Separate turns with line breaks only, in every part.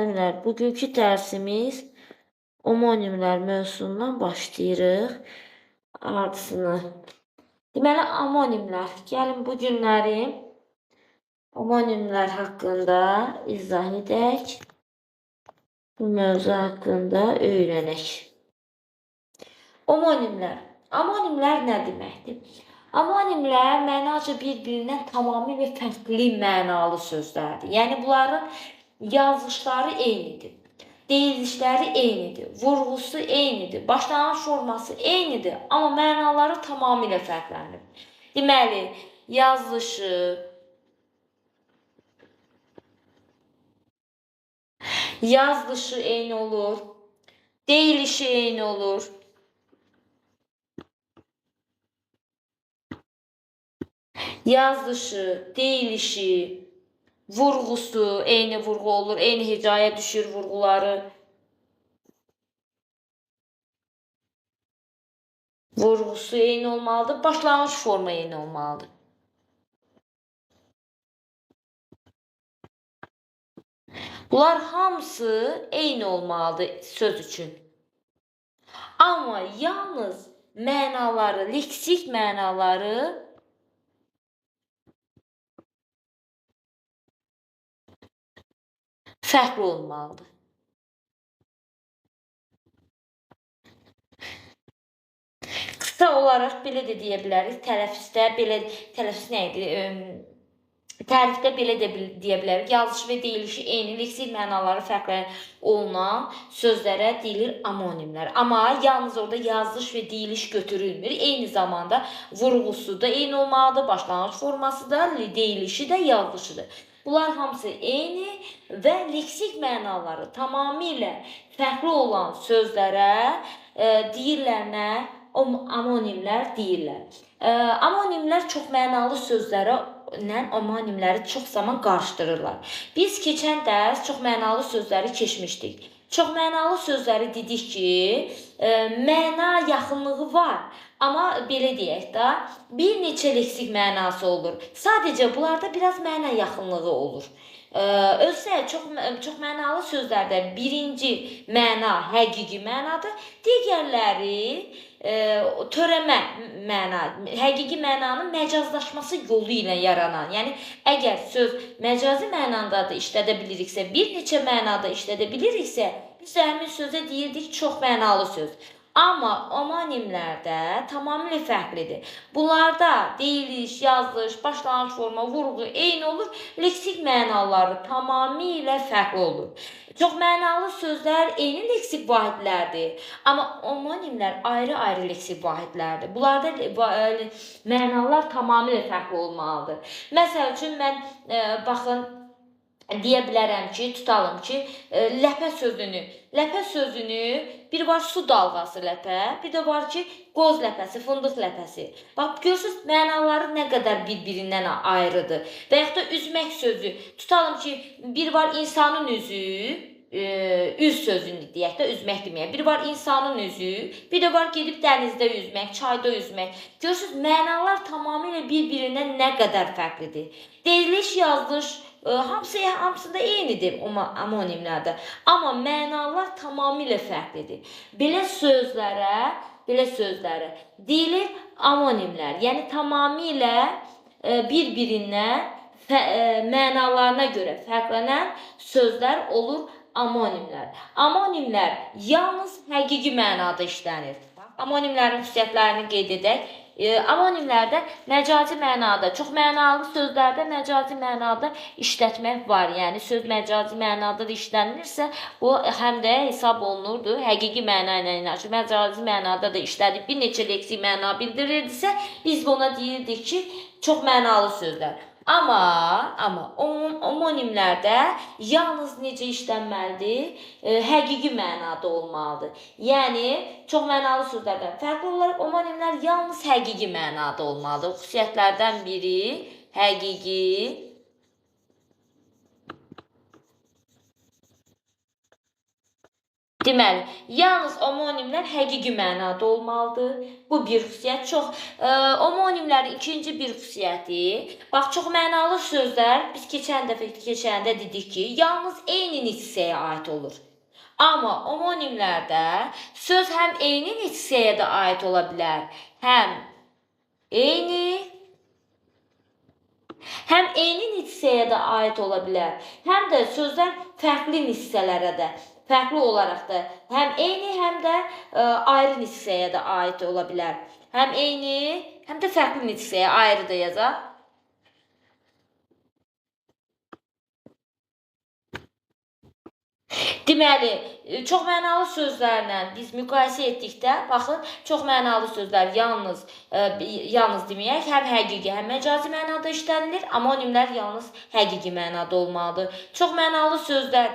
Müəllimlər, bugünkü dərsimiz omonimlər mövzusundan başlayırıq. Ardısını. Deməli, omonimlər. Gəlin bu günləri omonimlər haqqında izah edək. Bu mövzu haqqında öyrənək. Omonimlər. Omonimlər nə deməkdir? Omonimlər mənaca bir-birindən tamamilə fərqli mənalı sözlərdir. Yəni, bunların yazılışları eynidir, deyilişləri eynidir, vurğusu eynidir, başlanğıc forması eynidir, amma mənaları tamamilə fərqlənir. Deməli, yazılışı eyni olur, deyilişi eyni olur. Yazılışı, deyilişi, vurğusu, eyni vurğu olur, eyni hecaya düşür vurğuları. Vurğusu eyni olmalıdır, başlanğıc forma eyni olmalıdır. Bunlar hamısı eyni olmalıdır söz üçün. Amma yalnız mənaları, leksik mənaları fərqli olmalıdır. Qısa olaraq belə də deyə bilərik. Tələffüzdə belə, tələffüz nə idi? Tərifdə belə də deyə bilərik. Yazılışı və deyilişi eyni, leksik mənaları fərqli olunan sözlərə deyilir omonimlər. Amma yalnız orada yazılış və deyiliş götürülmür. Eyni zamanda vurğusu da eyni olmalıdır, başlanğıc forması da, deyilişi də, yazılışı da. Bunlar hamısı eyni və leksik mənaları tamamilə fərqli olan sözlərə deyirlər nə? Omonimlər deyirlər. Omonimlər çox mənalı sözlərə omonimləri çox zaman qarışdırırlar. Biz keçən dərs çox mənalı sözləri keçmişdik. Çox mənalı sözləri dedik ki, məna yaxınlığı var. Amma belə deyək də, bir neçə leksik mənası olur. Sadəcə bunlarda biraz məna yaxınlığı olur. Özsə çox mənalı sözlərdə birinci məna həqiqi mənadır, digərləri törəmə məna, həqiqi mənanın məcazlaşması yolu ilə yaranan. Yəni, əgər söz məcazi mənada da işlədə biliriksə, bir neçə mənada işlədə biliriksə, biz də həmin sözə deyirdik çox mənalı söz. Amma omonimlərdə tamamilə fərqlidir. Bunlarda deyiliş, yazılış, başlanğıc forma, vurğu eyni olur, leksik mənaları tamamilə fərqli olur. Çox mənalı sözlər eyni leksik vahidlərdir, amma omonimlər ayrı-ayrı leksik vahidlərdir. Bunlarda mənalar tamamilə fərqli olmalıdır. Məsəl üçün, mən baxın, deyə bilərəm ki, tutalım ki, ləpə sözünü bir var su dalğası ləpə, bir də var ki, qoz ləpəsi, fındıq ləpəsi. Bax, görürsünüz, mənaları nə qədər bir-birindən ayrıdır. Və yaxud da üzmək sözü, tutalım ki, bir var insanın üzü, üz sözünü deyək də, üzmək deməyək. Bir var insanın üzü, bir də var gedib dənizdə üzmək, çayda üzmək. Görürsünüz, mənalar tamamilə bir-birindən nə qədər fərqlidir. Deyiliş, yazılış, hamısında eynidir omonimlərdə. Amma mənalar tamamilə fərqlidir. Belə sözlərə deyilir omonimlər. Yəni, tamamilə bir-birindən mənalarına görə fərqlənən sözlər olur omonimlər. Omonimlər yalnız həqiqi mənada işlənir. Omonimlərin xüsusiyyətlərini qeyd edək. Omonimlərdə məcazi mənada, çox mənalı sözlərdə məcazi mənada işlətmək var. Yəni, söz məcazi mənada da işlənilirsə, bu həm də hesab olunurdu. Həqiqi məna ilə yanaşı, məcazi mənada da işlədib bir neçə leksik məna bildirirdisə, biz buna deyirdik ki, çox mənalı sözlər. Amma omonimlərdə yalnız necə işlənməlidir? Həqiqi mənada olmalıdır. Yəni, çox mənalı sözlərdən fərqli olaraq omonimlər yalnız həqiqi mənada olmalıdır. Xüsusiyyətlərdən biri həqiqi Deməli, yalnız omonimlər həqiqi mənada olmalıdır. Bu bir xüsusiyyət. Çox omonimlərin ikinci bir xüsusiyyəti, bax, çox mənalı sözlər biz keçən dəfə keçəndə dedik ki, yalnız eyni hissəyə aid olur. Amma omonimlərdə söz həm eyni hissəyə də aid ola bilər, həm eyni hissəyə də aid ola bilər, həm də sözlər fərqli hissələrə də, fərqli olaraq da həm eyni, həm də ayrı hissəyə də aid ola bilər. Həm eyni, həm də fərqli hissəyə ayrı da yazaq. Deməli, çox mənalı sözlərlə biz müqayisə etdikdə, baxın, çox mənalı sözlər yalnız deməyək, həm həqiqi, həm məcazi mənada işlənilir, amonimlər yalnız həqiqi mənada olmalıdır. Çox mənalı sözlər,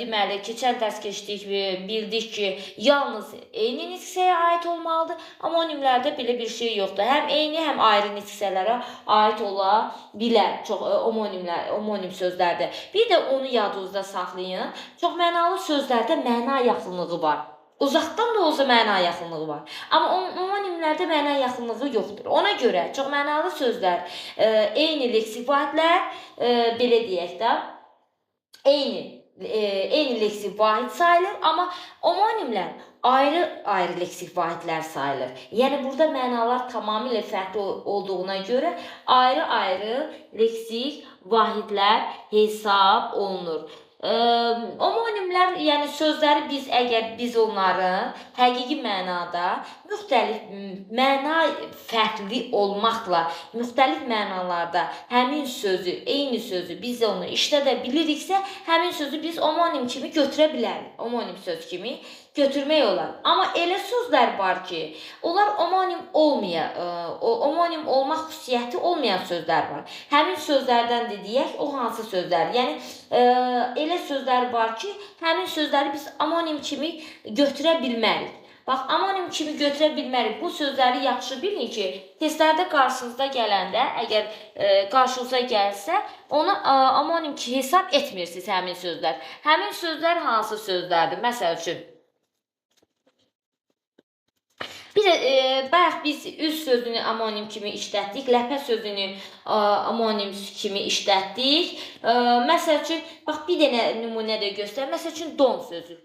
deməli, keçən dərs keçdik, bildik ki, yalnız eyni hissəyə aid olmalıdır, amonimlərdə belə bir şey yoxdur. Həm eyni, həm ayrı hissələrə aid ola bilər çox omonim sözlərdə. Bir də onu yadınızda saxlayın. Çox mənalı sözlərdə məna yaxınlığı var. Uzaqdan da olsa məna yaxınlığı var. Amma omonimlərdə məna yaxınlığı yoxdur. Ona görə çox mənalı sözlər, eyni leksik vahidlər, belə deyək də, eyni leksik vahid sayılır, amma omonimlər ayrı-ayrı leksik vahidlər sayılır. Yəni, burada mənalar tamamilə fərqli olduğuna görə ayrı-ayrı leksik vahidlər hesab olunur. Omonimlər, yəni sözləri biz, əgər biz onları həqiqi mənada müxtəlif məna fərqli olmaqla, müxtəlif mənalarda həmin sözü, eyni sözü biz onu işlədə biliriksə, həmin sözü biz omonim kimi götürə bilərik, omonim söz kimi götürmək olar. Amma elə sözlər var ki, onlar omonim olmaya, omonim olmaq xüsusiyyəti olmayan sözlər var. Həmin sözlərdən də deyək, o hansı sözlər? Yəni, elə sözlər var ki, həmin sözləri biz omonim kimi götürə bilmərik. Bax, omonim kimi götürə bilmərik. Bu sözləri yaxşı bilin ki, testlərdə qarşınıza gələndə, əgər qarşınıza gəlsə, onu omonim ki hesab etmirsiniz həmin sözlər. Həmin sözlər hansı sözlərdir? Məsəl üçün, bir də bayaq biz üz sözünü omonim kimi işlətdik, ləpə sözünü omonim kimi işlətdik. Məsəl üçün, bax, bir dənə nümunə də göstər. Məsəl üçün, don sözü.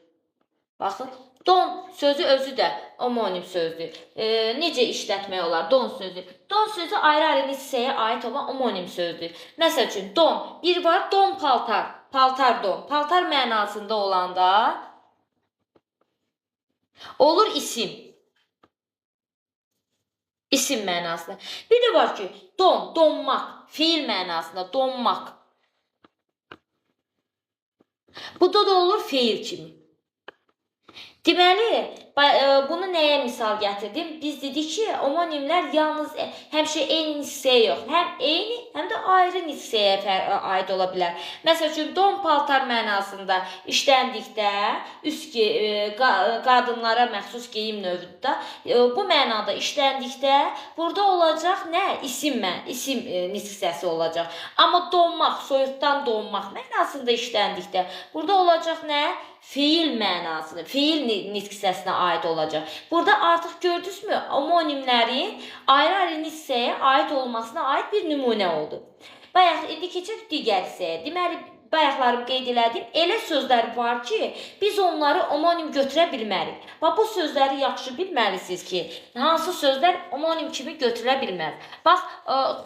Baxın, don sözü özü də omonim sözdür. Necə işlətmək olar don sözü? Don sözü ayrı-ayrı hissəyə aid olan omonim sözdür. Məsəl üçün, don, bir var don paltar, paltar don. Paltar mənasında olanda olur isim. İsim mənasında. Bir də var ki, don, donmaq, feil mənasında donmaq. Bu da olur feil kimi. Deməli, bunu nəyə misal gətirdim? Biz dedik ki, omonimlər yalnız həmişə eyni hissəyə yox, həm eyni, həm də ayrı hissəyə aid ola bilər. Məsəl üçün, don paltar mənasında işləndikdə, üst qadınlara məxsus geyim növüdür, bu mənada işləndikdə burada olacaq nə? İsim hissəsi olacaq. Amma donmaq, soyuqdan donmaq mənasında işləndikdə burada olacaq nə? Feil mənasını, feil nitq hissəsinə aid olacaq. Burada artıq gördünüzmü, omonimlərin ayrı-ayrı hissəyə aid olmasına aid bir nümunə oldu. Bayaq, indi keçək digər hissəyə. Deməli, bayaqlarım qeyd elədim, elə sözlər var ki, biz onları omonim götürə bilmərik. Bax, bu sözləri yaxşı bilməlisiniz ki, hansı sözlər omonim kimi götürülə bilməz. Bax,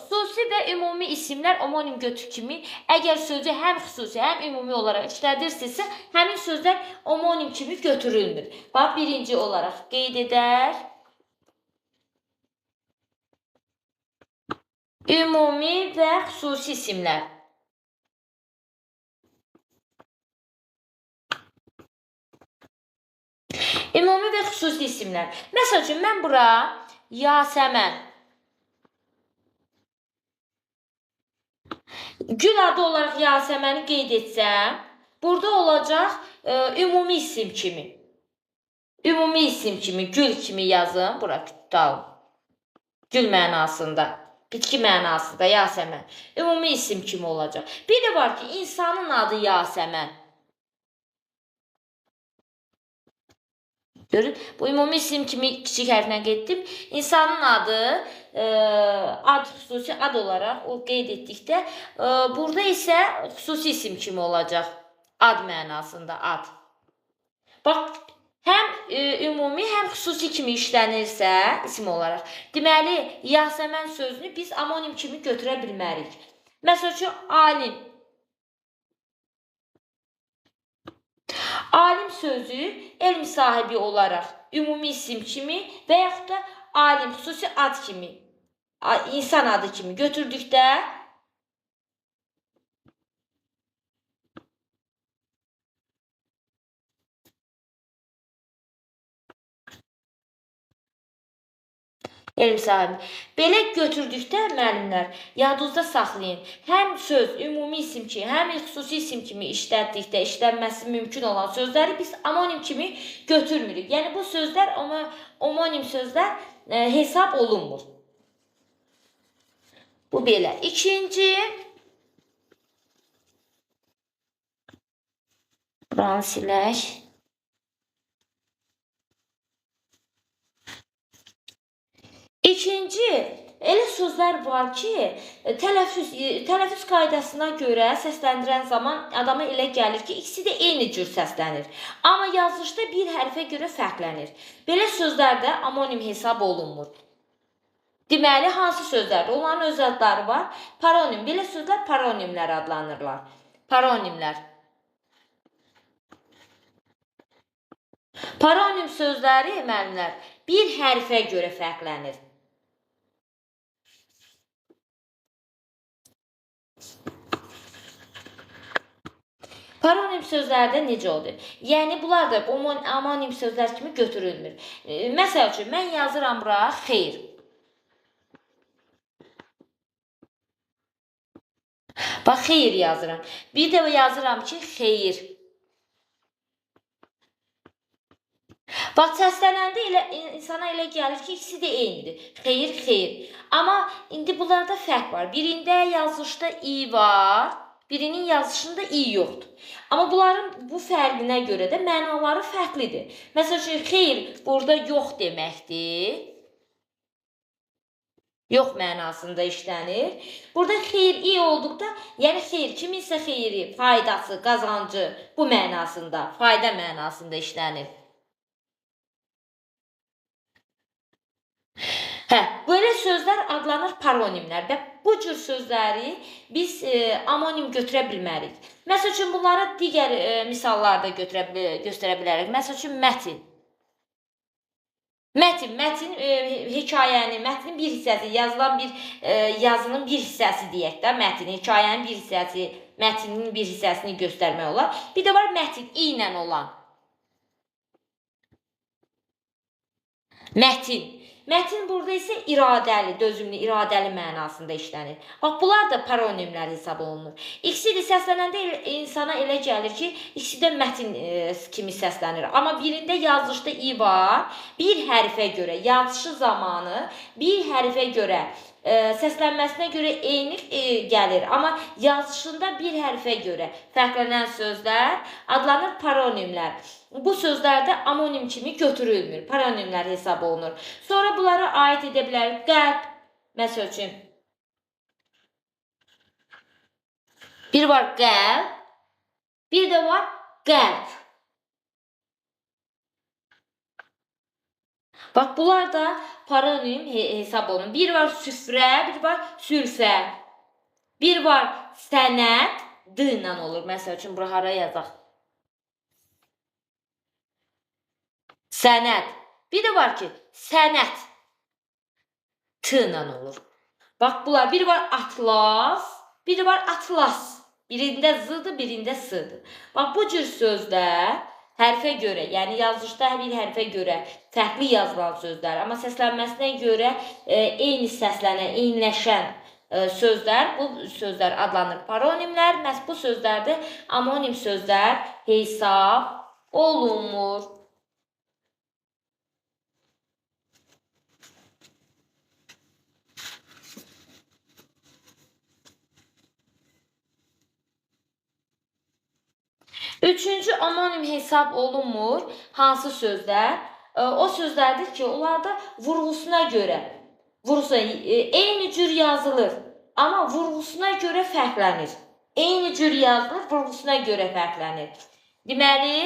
xüsusi və ümumi isimlər omonim götür kimi, əgər sözü həm xüsusi, həm ümumi olaraq işlədirsinizsə, həmin sözlər omonim kimi götürülmür. Bax, birinci olaraq qeyd edək. Ümumi və xüsusi isimlər. Ümumi və xüsusi isimlər. Məsəl üçün, mən bura Yasəmən, gül adı olaraq Yasəməni qeyd etsəm, burada olacaq ümumi isim kimi. Ümumi isim kimi, gül kimi yazın. Bura tutalım. Gül mənasında, bitki mənasında Yasəmən. Ümumi isim kimi olacaq. Bir də var ki, insanın adı Yasəmən. Görün, bu ümumi isim kimi kiçik hərflə qeyd etdim. İnsanın adı, ad xüsusi ad olaraq o qeyd etdikdə, burada isə xüsusi isim kimi olacaq. Ad mənasında ad. Bax, həm ümumi, həm xüsusi kimi işlənirsə isim olaraq. Deməli, Yasəmən sözünü biz amonim kimi götürə bilmərik. Məsəl üçün, alim. Alim sözü elm sahibi olaraq ümumi isim kimi və yaxud da alim xüsusi ad kimi, insan adı kimi götürdükdə elm sahibi. Belə götürdükdə müəllimlər, yadınızda saxlayın. Həm söz ümumi isim kimi, həm xüsusi isim kimi işlətdikdə işlənməsi mümkün olan sözləri biz amonim kimi götürmürük. Yəni bu sözlər omonim sözlər hesab olunmur. Bu belə. İkinci, buranı silək. İkinci, elə sözlər var ki, tələffüz qaydasına görə səsləndirən zaman adama elə gəlir ki, ikisi də eyni cür səslənir. Amma yazılışda bir hərfə görə fərqlənir. Belə sözlər də amonim hesab olunmur. Deməli, hansı sözlərdir? Onların öz adları var. Paronim. Belə sözlər paronimlər adlanırlar. Paronimlər. Paronim sözləri, müəllimlər, bir hərfə görə fərqlənir. Paronim sözlərdə necə olur? Yəni, bunlar da amonim sözlər kimi götürülmür. Məsəl üçün, mən yazıram bura xeyir. Bax, xeyir yazıram. Bir də yazıram ki, xeyir. Bax, səslənəndə insana elə gəlir ki, ikisi də eynidir. Xeyir, xeyir. Amma indi bunlarda fərq var. Birində yazılışda i var, birinin yazılışında i yoxdur. Amma bunların bu fərqinə görə də mənaları fərqlidir. Məsəl üçün, xeyir burada yox deməkdir. Yox mənasında işlənir. Burada xeyir i olduqda, yəni xeyir, kiminsə xeyri, faydası, qazancı bu mənasında, fayda mənasında işlənir. Hə, belə sözlər adlanır paronimlər və bu cür sözləri biz amonim götürə bilmərik. Məsəl üçün, bunlara digər misallar da göstərə bilərik. Məsəl üçün, mətin. Mətin, hekayənin, mətnin bir hissəsi, yazılan bir yazının bir hissəsi deyək də, mətin, hekayənin bir hissəsi, mətinin bir hissəsini göstərmək olar. Bir də var mətin, i ilə olan. Mətin. Mətin burada isə iradəli, dözümlü, iradəli mənasında işlənir. Bax, bunlar da paronimlər hesab olunur. İkisi də səslənəndə insana elə gəlir ki, ikisi də mətin kimi səslənir. Amma birində yazılışda i var, bir hərfə görə, yazışı zamanı bir hərfə görə, səslənməsinə görə eyni gəlir. Amma yazışında bir hərfə görə fərqlənən sözlər adlanır paronimlər. Bu sözlərdə amonim kimi götürülmür, paronimlər hesab olunur. Sonra bunlara aid edə bilərik. Qəlb, məsəl üçün. Bir var qəlb, bir də var qəlb. Bax, bunlar da paronim hesab olunur. Bir var süfrə, bir var sürfə. Bir var sənəd, d ilə olur. Məsəl üçün, bura hara yazaq? Sənəd. Bir də var ki, sənət t ilə olur. Bax, bunlar. Bir var atlas, bir də var atlas. Birində z-dır, birində s-dır. Bax, bu cür sözlər hərfə görə, yəni yazılışda bir hərfə görə fərqli yazılan sözlər, amma səslənməsinə görə eyni səslənən, eyniləşən sözlər, bu sözlər adlanır paronimlər. Məhz bu sözlərdə amonim sözlər hesab olunmur. Üçüncü amonim hesab olunmur. Hansı sözlər? o sözlərdir ki, onlarda vurğusuna görə, eyni cür yazılır, amma vurğusuna görə fərqlənir. Eyni cür yazılır, vurğusuna görə fərqlənir. Deməli,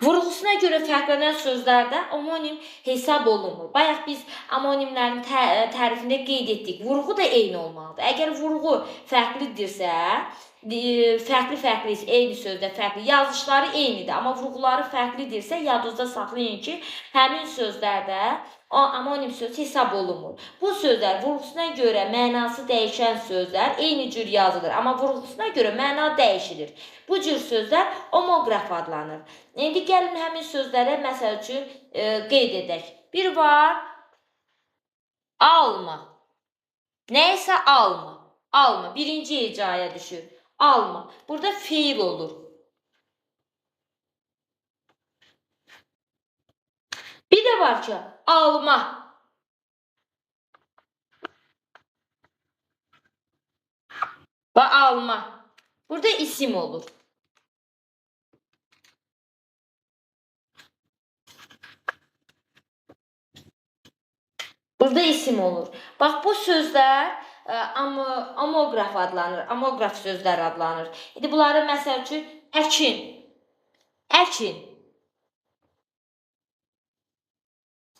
vurğusuna görə fərqlənən sözlərdə omonim hesab olunmur. Bayaq biz omonimlərin tərifində qeyd etdik. Vurğu da eyni olmalıdır. Əgər vurğu fərqlidirsə, fərqli-fərqli, eyni sözdə fərqli, yazışları eynidir, amma vurğuları fərqlidirsə, yadınızda saxlayın ki, həmin sözlərdə o omonim söz hesab olunmur. Bu sözlər vurğusuna görə mənası dəyişən sözlər eyni cür yazılır, amma vurğusuna görə məna dəyişilir. Bu cür sözlər omoqraf adlanır. İndi gəlin həmin sözlərə məsəl üçün qeyd edək. Bir var, alma. Nəysə alma. Alma. Birinci hecaya düşür. Alma. Burada feil olur. Bir də var ki, alma. Bax, alma. Burada isim olur. Burada isim olur. Bax, bu sözlər omoqraf adlanır. Omoqraf sözlər adlanır. İndi bunları məsəl üçün əkin. Əkin.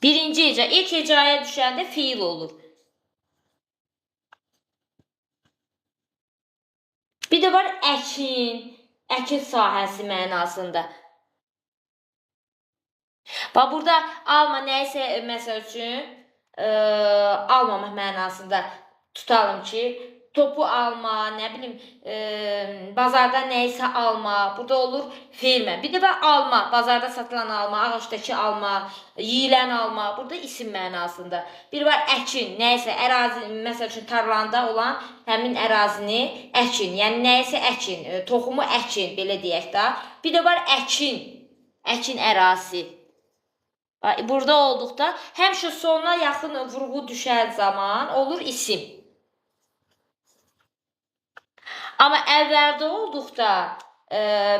Birinci heca, ilk hecaya düşəndə fiil olur. Bir də var əkin, əkin sahəsi mənasında. Bax, burada alma nəyisə, məsəl üçün, almamaq mənasında tutalım ki, topu alma, nə bilim, bazarda nəyisə alma, burada olur feilmə. Bir də bax, alma, bazarda satılan alma, ağacdakı alma, yeyilən alma, burada isim mənasında. Bir var əkin, nəyisə ərazi, məsəl üçün tarlanda olan həmin ərazini əkin, yəni nəyisə əkin, toxumu əkin, belə deyək də. Bir də var əkin, əkin ərazisi. Burada olduqda həmişə sonuna yaxın vurğu düşən zaman olur isim. Amma əvvəldə olduqda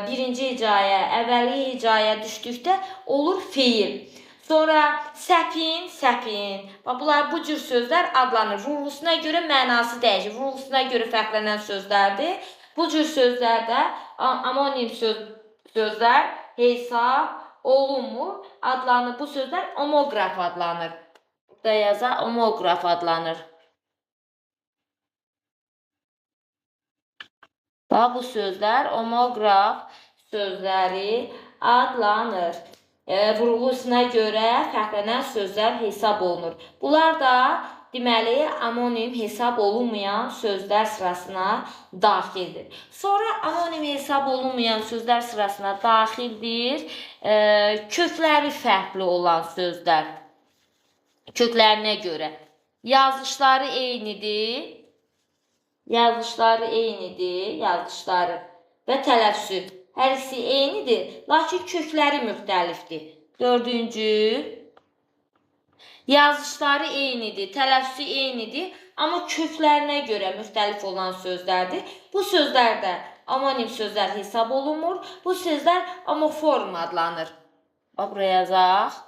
birinci hecaya, əvvəli hecaya düşdükdə olur feil. Sonra səpin, səpin. Bax, bunlar bu cür sözlər adlanır. Vurğusuna görə mənası dəyişir. Vurğusuna görə fərqlənən sözlərdir. Bu cür sözlərdə omonim sözlər hesab olunmur. Adlanır. Bu sözlər omoqraf adlanır. Burada yazaq, omoqraf adlanır. Bax, bu sözlər omoqraf sözləri adlanır. Vurğusuna görə fərqlənən sözlər hesab olunur. Bunlar da deməli, omonim hesab olunmayan sözlər sırasına daxildir. Sonra omonim hesab olunmayan sözlər sırasına daxildir kökləri fərqli olan sözlər. Köklərinə görə. Yazışları eynidir. Yazışları eynidir, yazışları və tələffüzü. Hər ikisi eynidir, lakin kökləri müxtəlifdir. Dördüncü, yazışları eynidir, tələffüzü eynidir, amma köklərinə görə müxtəlif olan sözlərdir. Bu sözlərdə omonim sözlər hesab olunmur, bu sözlər omoform adlanır. Bax, buraya yazaq.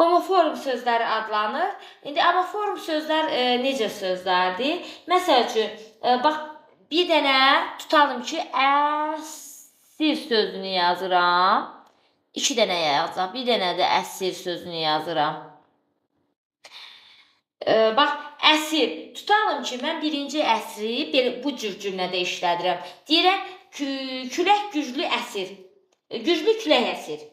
Homoform sözləri adlanır. İndi homoform sözlər necə sözlərdir? Məsəl üçün, bax, bir dənə tutalım ki, əsir sözünü yazıram. İki dənə yazacaq. Bir dənə də əsir sözünü yazıram. Bax, əsir. Tutalım ki, mən birinci əsri belə, bu cür cümlədə işlədirəm. Deyirəm, külək güclü əsir. Güclü külək əsir.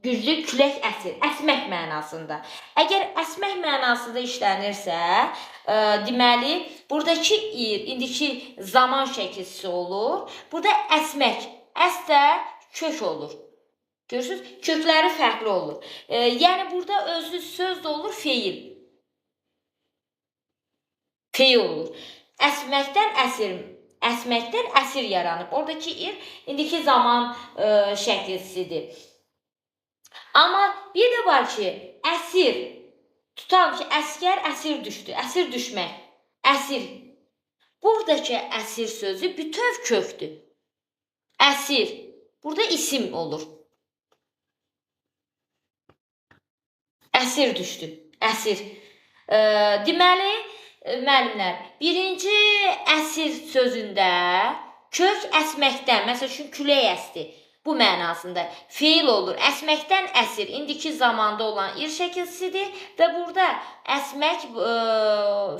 Güclü külək əsir, əsmək mənasında. Əgər əsmək mənasında işlənirsə, deməli, buradakı ir, indiki zaman şəkilçisi olur. Burada əsmək, əs də kök olur. Görürsünüz, kökləri fərqli olur. Yəni, burada özlü söz də olur, feil. Feil olur. Əsməkdən əsir. Əsməkdən əsir yaranıb. Oradakı ir indiki zaman şəkilçisidir. Amma bir də var ki, əsir. Tutalım ki, əskər əsir düşdü. Əsir düşmək. Əsir. Buradakı əsir sözü bütöv kökdür. Əsir. Burada isim olur. Əsir düşdü. Əsir. Deməli, müəllimlər, birinci əsir sözündə kök əsməkdən, məsəl üçün külək əsdi. Bu mənasında feil olur. Əsməkdən əsir. İndiki zamanda olan ir şəkilsidir və burada əsmək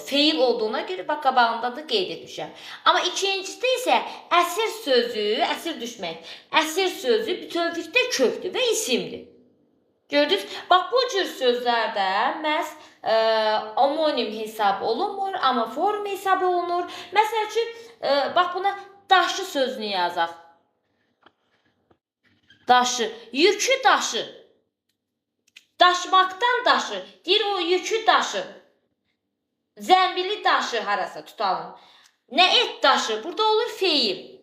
feil olduğuna görə bax qabağında da qeyd etmişəm. Amma ikincidə isə əsir sözü, əsir düşmək. Əsir sözü bütövlükdə kökdür və isimdir. Gördünüz? Bax bu cür sözlərdə məhz omonim hesab olunmur, amma form hesab olunur. Məsəl üçün, bax buna daşı sözünü yazaq. Daşı, yükü daşı, daşımaqdan daşı, deyir o yükü daşı, zəmbili daşı harasa tutalım. Nə et daşı, burada olur feil.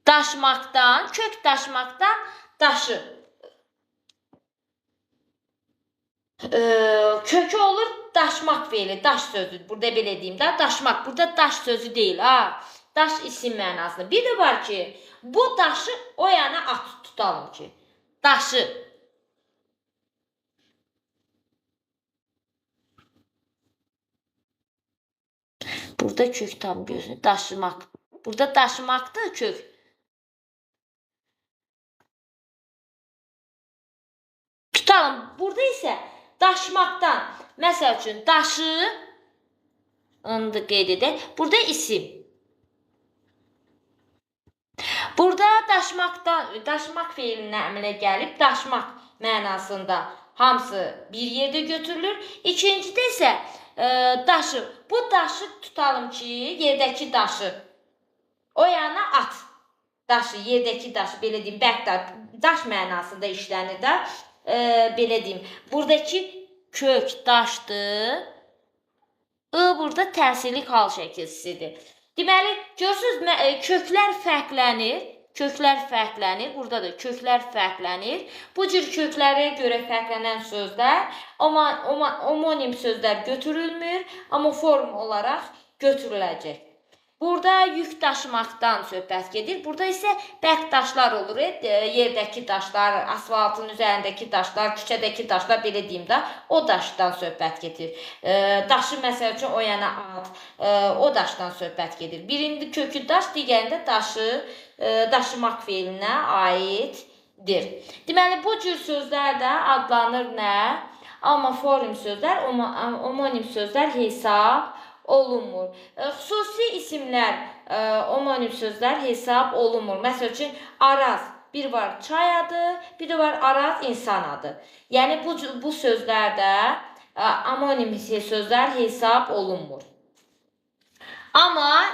Daşımaqdan, kök daşımaqdan daşı. Kökü olur daşmaq feili, daş sözü. Burada belə deyim də, daşmaq. Burada daş sözü deyil, ha. Daş isim mənasında. Bir də var ki, bu daşı o yana at tutalım ki. Daşı. Burada kök tam gözünü. Daşımaq. Burada daşımaqdır kök. Tutalım. Burada isə daşımaqdan. Məsəl üçün daşı onu da qeyd edək. Burada isim. Burada daşımaqdan, daşımaq feilinə əmələ gəlib, daşımaq mənasında hamısı bir yerdə götürülür. İkincidə isə daşı. Bu daşı tutalım ki, yerdəki daşı. O yana at. Daşı, yerdəki daşı, belə deyim, bərk daş mənasında işlənir də. Belə deyim, buradakı kök daşdır. I burada təsirli hal şəkilsidir. Deməli, görürsünüz, köklər fərqlənir. Köklər fərqlənir. Burada da köklər fərqlənir. Bu cür köklərə görə fərqlənən sözlər, omonim sözlər götürülmür, amma form olaraq götürüləcək. Burada yük daşımaqdan söhbət gedir. Burada isə bərk daşlar olur. Yerdəki daşlar, asfaltın üzərindəki daşlar, küçədəki daşlar, belə deyim də, o daşdan söhbət gedir. Daşı məsəl üçün o yana at, o daşdan söhbət gedir. Birində kökü daş, digərində daşı, daşımaq feilinə aiddir. Deməli, bu cür sözlər də adlanır nə? Amoforim sözlər, omonim sözlər hesab olunmur. Xüsusi isimlər, omonim sözlər hesab olunmur. Məsəl üçün, Araz, bir var çay adı, bir də var Araz insan adı. Yəni, bu sözlərdə omonim sözlər hesab olunmur. Amma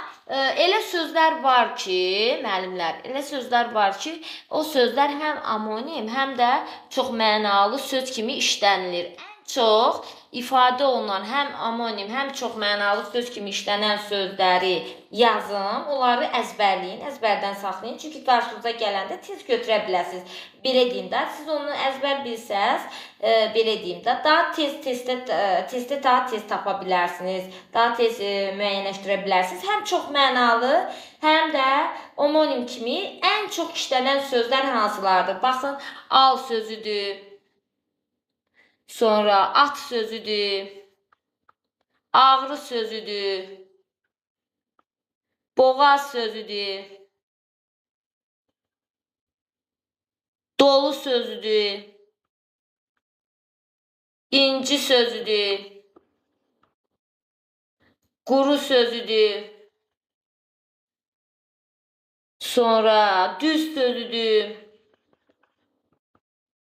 elə sözlər var ki, müəllimlər, elə sözlər var ki, o sözlər həm omonim, həm də çox mənalı söz kimi işlənilir. Ən çox ifadə olunan həm omonim, həm çox mənalı söz kimi işlənən sözləri yazın, onları əzbərləyin, əzbərdən saxlayın. Çünki qarşınıza gələndə tez götürə bilərsiniz. Belə deyim də, siz onu əzbər bilsəz, belə deyim də, daha tez testdə daha tez tapa bilərsiniz, daha tez müəyyənləşdirə bilərsiniz. Həm çox mənalı, həm də omonim kimi ən çox işlənən sözlər hansılardır? Baxın, al sözüdür. Sonra at sözüdür, ağrı sözüdür, boğaz sözüdür, dolu sözüdür, inci sözüdür, quru sözüdür, sonra düz sözüdür,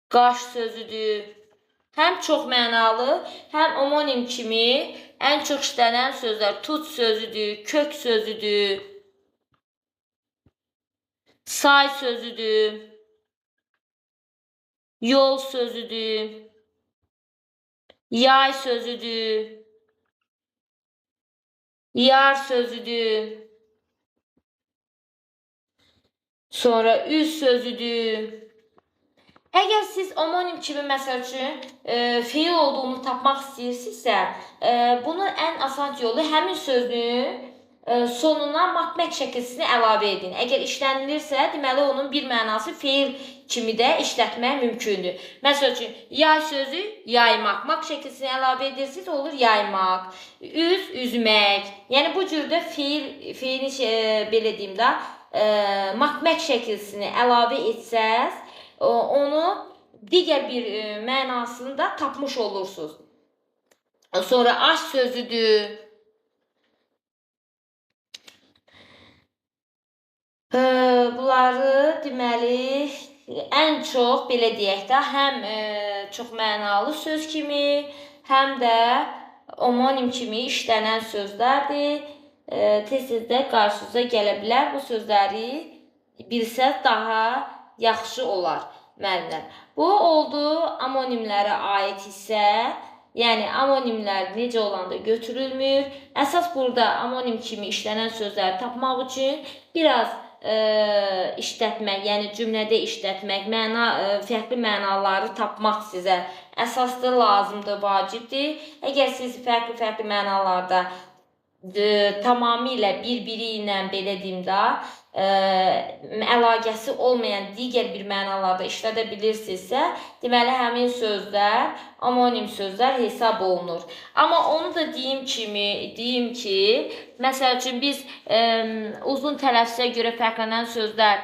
qaş sözüdür. Həm çox mənalı, həm omonim kimi ən çox işlənən sözlər tut sözüdür, kök sözüdür, say sözüdür, yol sözüdür, yay sözüdür, yar sözüdür, sonra üz sözüdür, Əgər siz omonim kimi, məsəl üçün, feil olduğunu tapmaq istəyirsinizsə, bunun ən asan yolu həmin sözün sonuna maq-mək şəkilsini əlavə edin. Əgər işlənilirsə, deməli, onun bir mənası feil kimi də işlətmək mümkündür. Məsəl üçün, yay sözü yaymaq, maq şəkilsini əlavə edirsiniz, olur yaymaq, üz, üzmək. Yəni, bu cürdə feilin, belə deyim də, maq-mək şəkilsini əlavə etsəz, onu digər bir mənasını da tapmış olursunuz. Sonra aş sözüdür. Bunları deməli, ən çox, belə deyək də, həm çox mənalı söz kimi, həm də omonim kimi işlənən sözlərdir. Tez-tez də qarşınıza gələ bilər. Bu sözləri bilsəz daha yaxşı olar, müəllimlər. Bu oldu amonimlərə aid hissə. Yəni, amonimlər necə olanda götürülmür. Əsas burada amonim kimi işlənən sözləri tapmaq üçün biraz işlətmək, yəni cümlədə işlətmək, fərqli mənaları tapmaq sizə əsasdır, lazımdır, vacibdir. Əgər siz fərqli-fərqli mənalarda tamamilə bir-biri ilə, belə deyim də, əlaqəsi olmayan digər bir mənalarda işlədə bilirsinizsə, deməli, həmin sözlər omonim sözlər hesab olunur. Amma onu da deyim ki, məsəl üçün, biz uzun tələffüzə görə fərqlənən sözlər,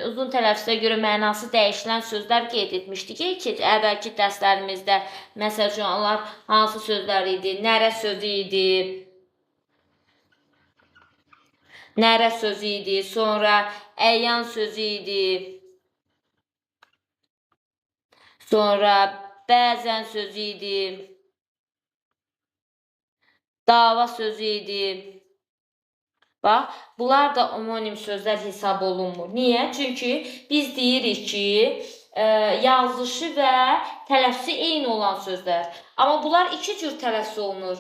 uzun tələffüzə görə mənası dəyişilən sözlər qeyd etmişdik ki, əvvəlki dərslərimizdə, məsəl üçün, onlar hansı sözlər idi? Nərə sözü idi, nərə sözü idi, sonra əyan sözü idi, sonra bəzən sözü idi, dava sözü idi. Bax, bunlar da omonim sözlər hesab olunmur. Niyə? Çünki biz deyirik ki, yazılışı və tələffüzü eyni olan sözlər. Amma bunlar iki cür tələffüz olunur.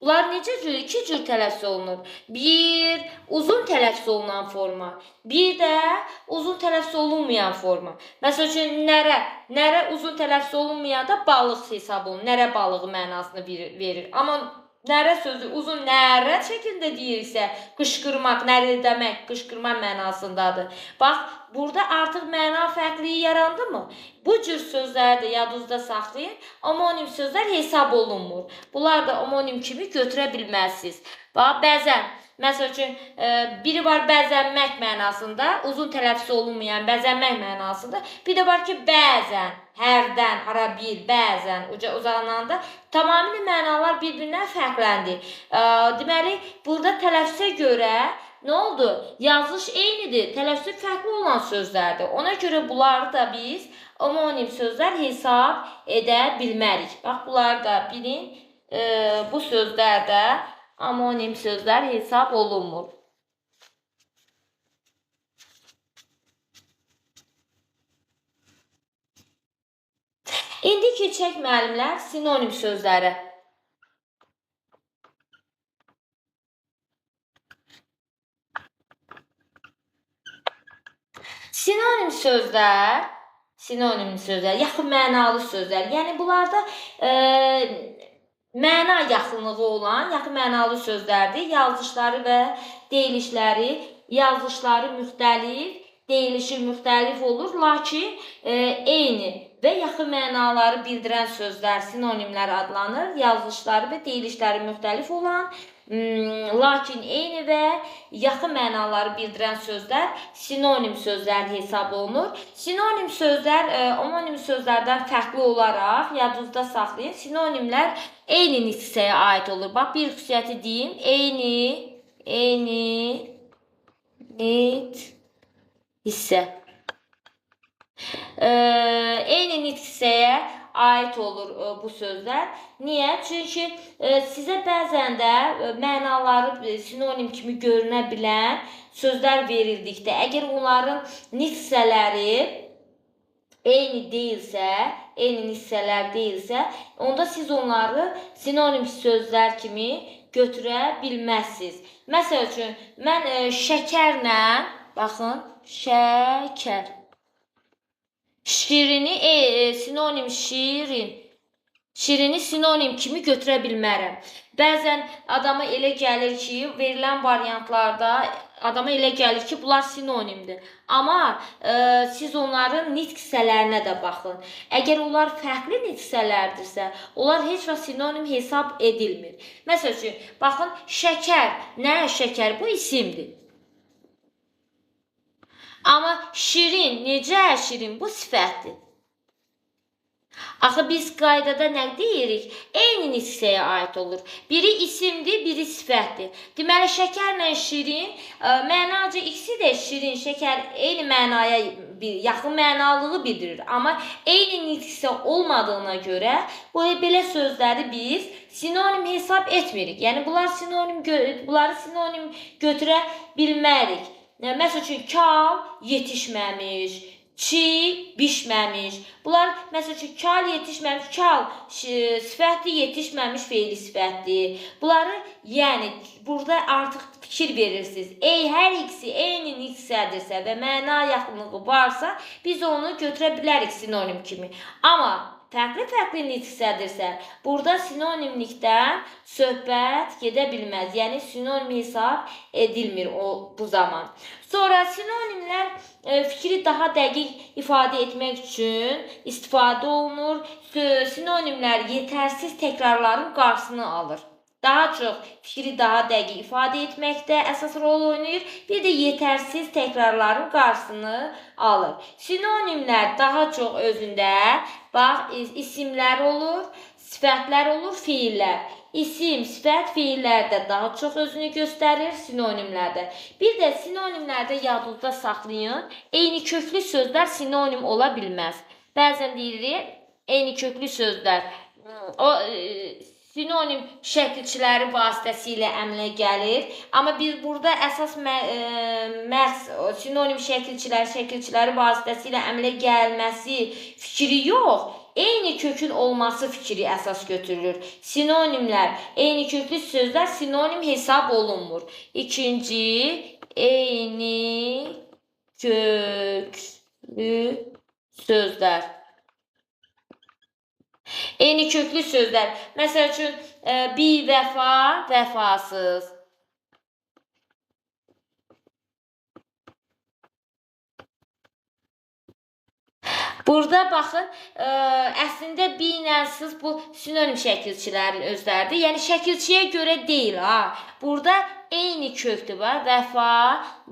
Bunlar necə cür? İki cür tələffüz olunur. Bir, uzun tələffüz olunan forma. Bir də uzun tələffüz olunmayan forma. Məsəl üçün, nərə. Nərə uzun tələffüz olunmayan da balıq hesab olunur. Nərə balığı mənasını verir. Amma nərə sözü uzun nərə şəklində deyirsə, qışqırmaq, nərildəmək, qışqırma mənasındadır. Bax, burada artıq məna fərqliyi yarandı mı? Bu cür sözləri də yadınızda saxlayın. Omonim sözlər hesab olunmur. Bunlar da omonim kimi götürə bilməzsiniz. Bax, bəzən, məsəl üçün, biri var bəzənmək mənasında, uzun tələffüz olunmayan bəzənmək mənasında. Bir də var ki, bəzən, hərdən, ara bir, bəzən uzananda tamamilə mənalar bir-birindən fərqləndi. Deməli, burada tələffüzə görə nə oldu? Yazılış eynidir, tələffüzü fərqli olan sözlərdir. Ona görə bunları da biz omonim sözlər hesab edə bilmərik. Bax, bunları da bilin, bu sözlər də omonim sözlər hesab olunmur. İndi keçək müəllimlər sinonim sözlərə. Sinonim sözlər, yaxın mənalı sözlər. Yəni bunlarda məna yaxınlığı olan yaxın mənalı sözlərdir. Yazılışları və deyilişləri, yazılışları müxtəlif, deyilişi müxtəlif olur, lakin eyni və yaxın mənaları bildirən sözlər sinonimlər adlanır. Yazılışları və deyilişləri müxtəlif olan, lakin eyni və yaxın mənaları bildirən sözlər sinonim sözlər hesab olunur. Sinonim sözlər omonim sözlərdən fərqli olaraq yadınızda saxlayın. Sinonimlər eyni hissəyə aid olur. Bax, bir xüsusiyyəti deyim. Eyni nit hissə. Eyni nitq hissəyə aid olur bu sözlər. Niyə? Çünki sizə bəzən də mənaları sinonim kimi görünə bilən sözlər verildikdə, əgər onların nitq hissələri eyni deyilsə, eyni hissələr deyilsə, onda siz onları sinonim sözlər kimi götürə bilməzsiniz. Məsəl üçün, mən şəkərlə, baxın, şəkər. Şirini sinonim şirin. Şirini sinonim kimi götürə bilmərəm. Bəzən adama elə gəlir ki, verilən variantlarda adama elə gəlir ki, bunlar sinonimdir. Amma siz onların nitq hissələrinə də baxın. Əgər onlar fərqli nitq hissələrdirsə, onlar heç vaxt sinonim hesab edilmir. Məsəl üçün, baxın, şəkər. Nə şəkər? Bu isimdir. Amma şirin, necə şirin? Bu sifətdir. Axı biz qaydada nə deyirik? Eyni nitq hissəyə aid olur. Biri isimdir, biri sifətdir. Deməli, şəkərlə şirin, mənaca ikisi də şirin, şəkər eyni mənaya, yaxın mənalığı bildirir. Amma eyni nitq hissə olmadığına görə bu belə sözləri biz sinonim hesab etmirik. Yəni, bunları sinonim götürə bilmərik. Məsəl üçün, kal yetişməmiş, çi bişməmiş. Bunlar, məsəl üçün, kal yetişməmiş, kal sifətdir, yetişməmiş feili sifətdir. Bunları, yəni, burada artıq fikir verirsiniz. Hər ikisi eyni nitq hissədirsə və məna yaxınlığı varsa, biz onu götürə bilərik sinonim kimi. Amma fərqli-fərqli nitq hissədirsə, burada sinonimlikdən söhbət gedə bilməz. Yəni, sinonim hesab edilmir bu zaman. Sonra sinonimlər fikri daha dəqiq ifadə etmək üçün istifadə olunur. Sinonimlər yetərsiz təkrarların qarşısını alır. Daha çox fikri daha dəqiq ifadə etməkdə əsas rol oynayır. Bir də yetərsiz təkrarların qarşısını alır. Sinonimlər daha çox özündə, bax, isimlər olur, sifətlər olur, fiillər. İsim, sifət, fiillərdə daha çox özünü göstərir sinonimlərdə. Bir də sinonimlərdə yadınızda saxlayın, eyni köklü sözlər sinonim ola bilməz. Bəzən deyirik, eyni köklü sözlər, o sinonim şəkilçiləri vasitəsilə əmələ gəlir. Amma biz burada əsas məhz sinonim şəkilçiləri vasitəsilə əmələ gəlməsi fikri yox, eyni kökün olması fikri əsas götürülür. Sinonimlər, eyni köklü sözlər sinonim hesab olunmur. İkinci, eyni köklü sözlər. Eyni köklü sözlər. Məsəl üçün, bivəfa, vəfasız. Burada baxın, əslində bi ilə sız bu sinonim şəkilçilərin özləridir. Yəni, şəkilçiyə görə deyil, ha. Burada eyni kökdür, bax, vəfa,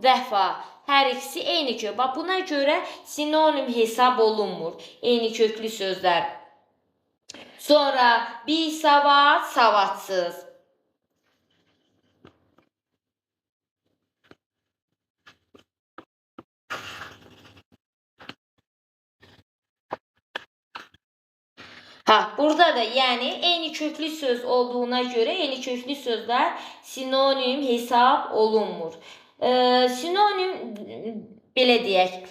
vəfa. Hər ikisi eyni kök. Bax, buna görə sinonim hesab olunmur. Eyni köklü sözlər. Sonra bisavad, savadsız. Ha, burada da yəni eyni köklü söz olduğuna görə eyni köklü sözlər sinonim hesab olunmur. Sinonim belə deyək.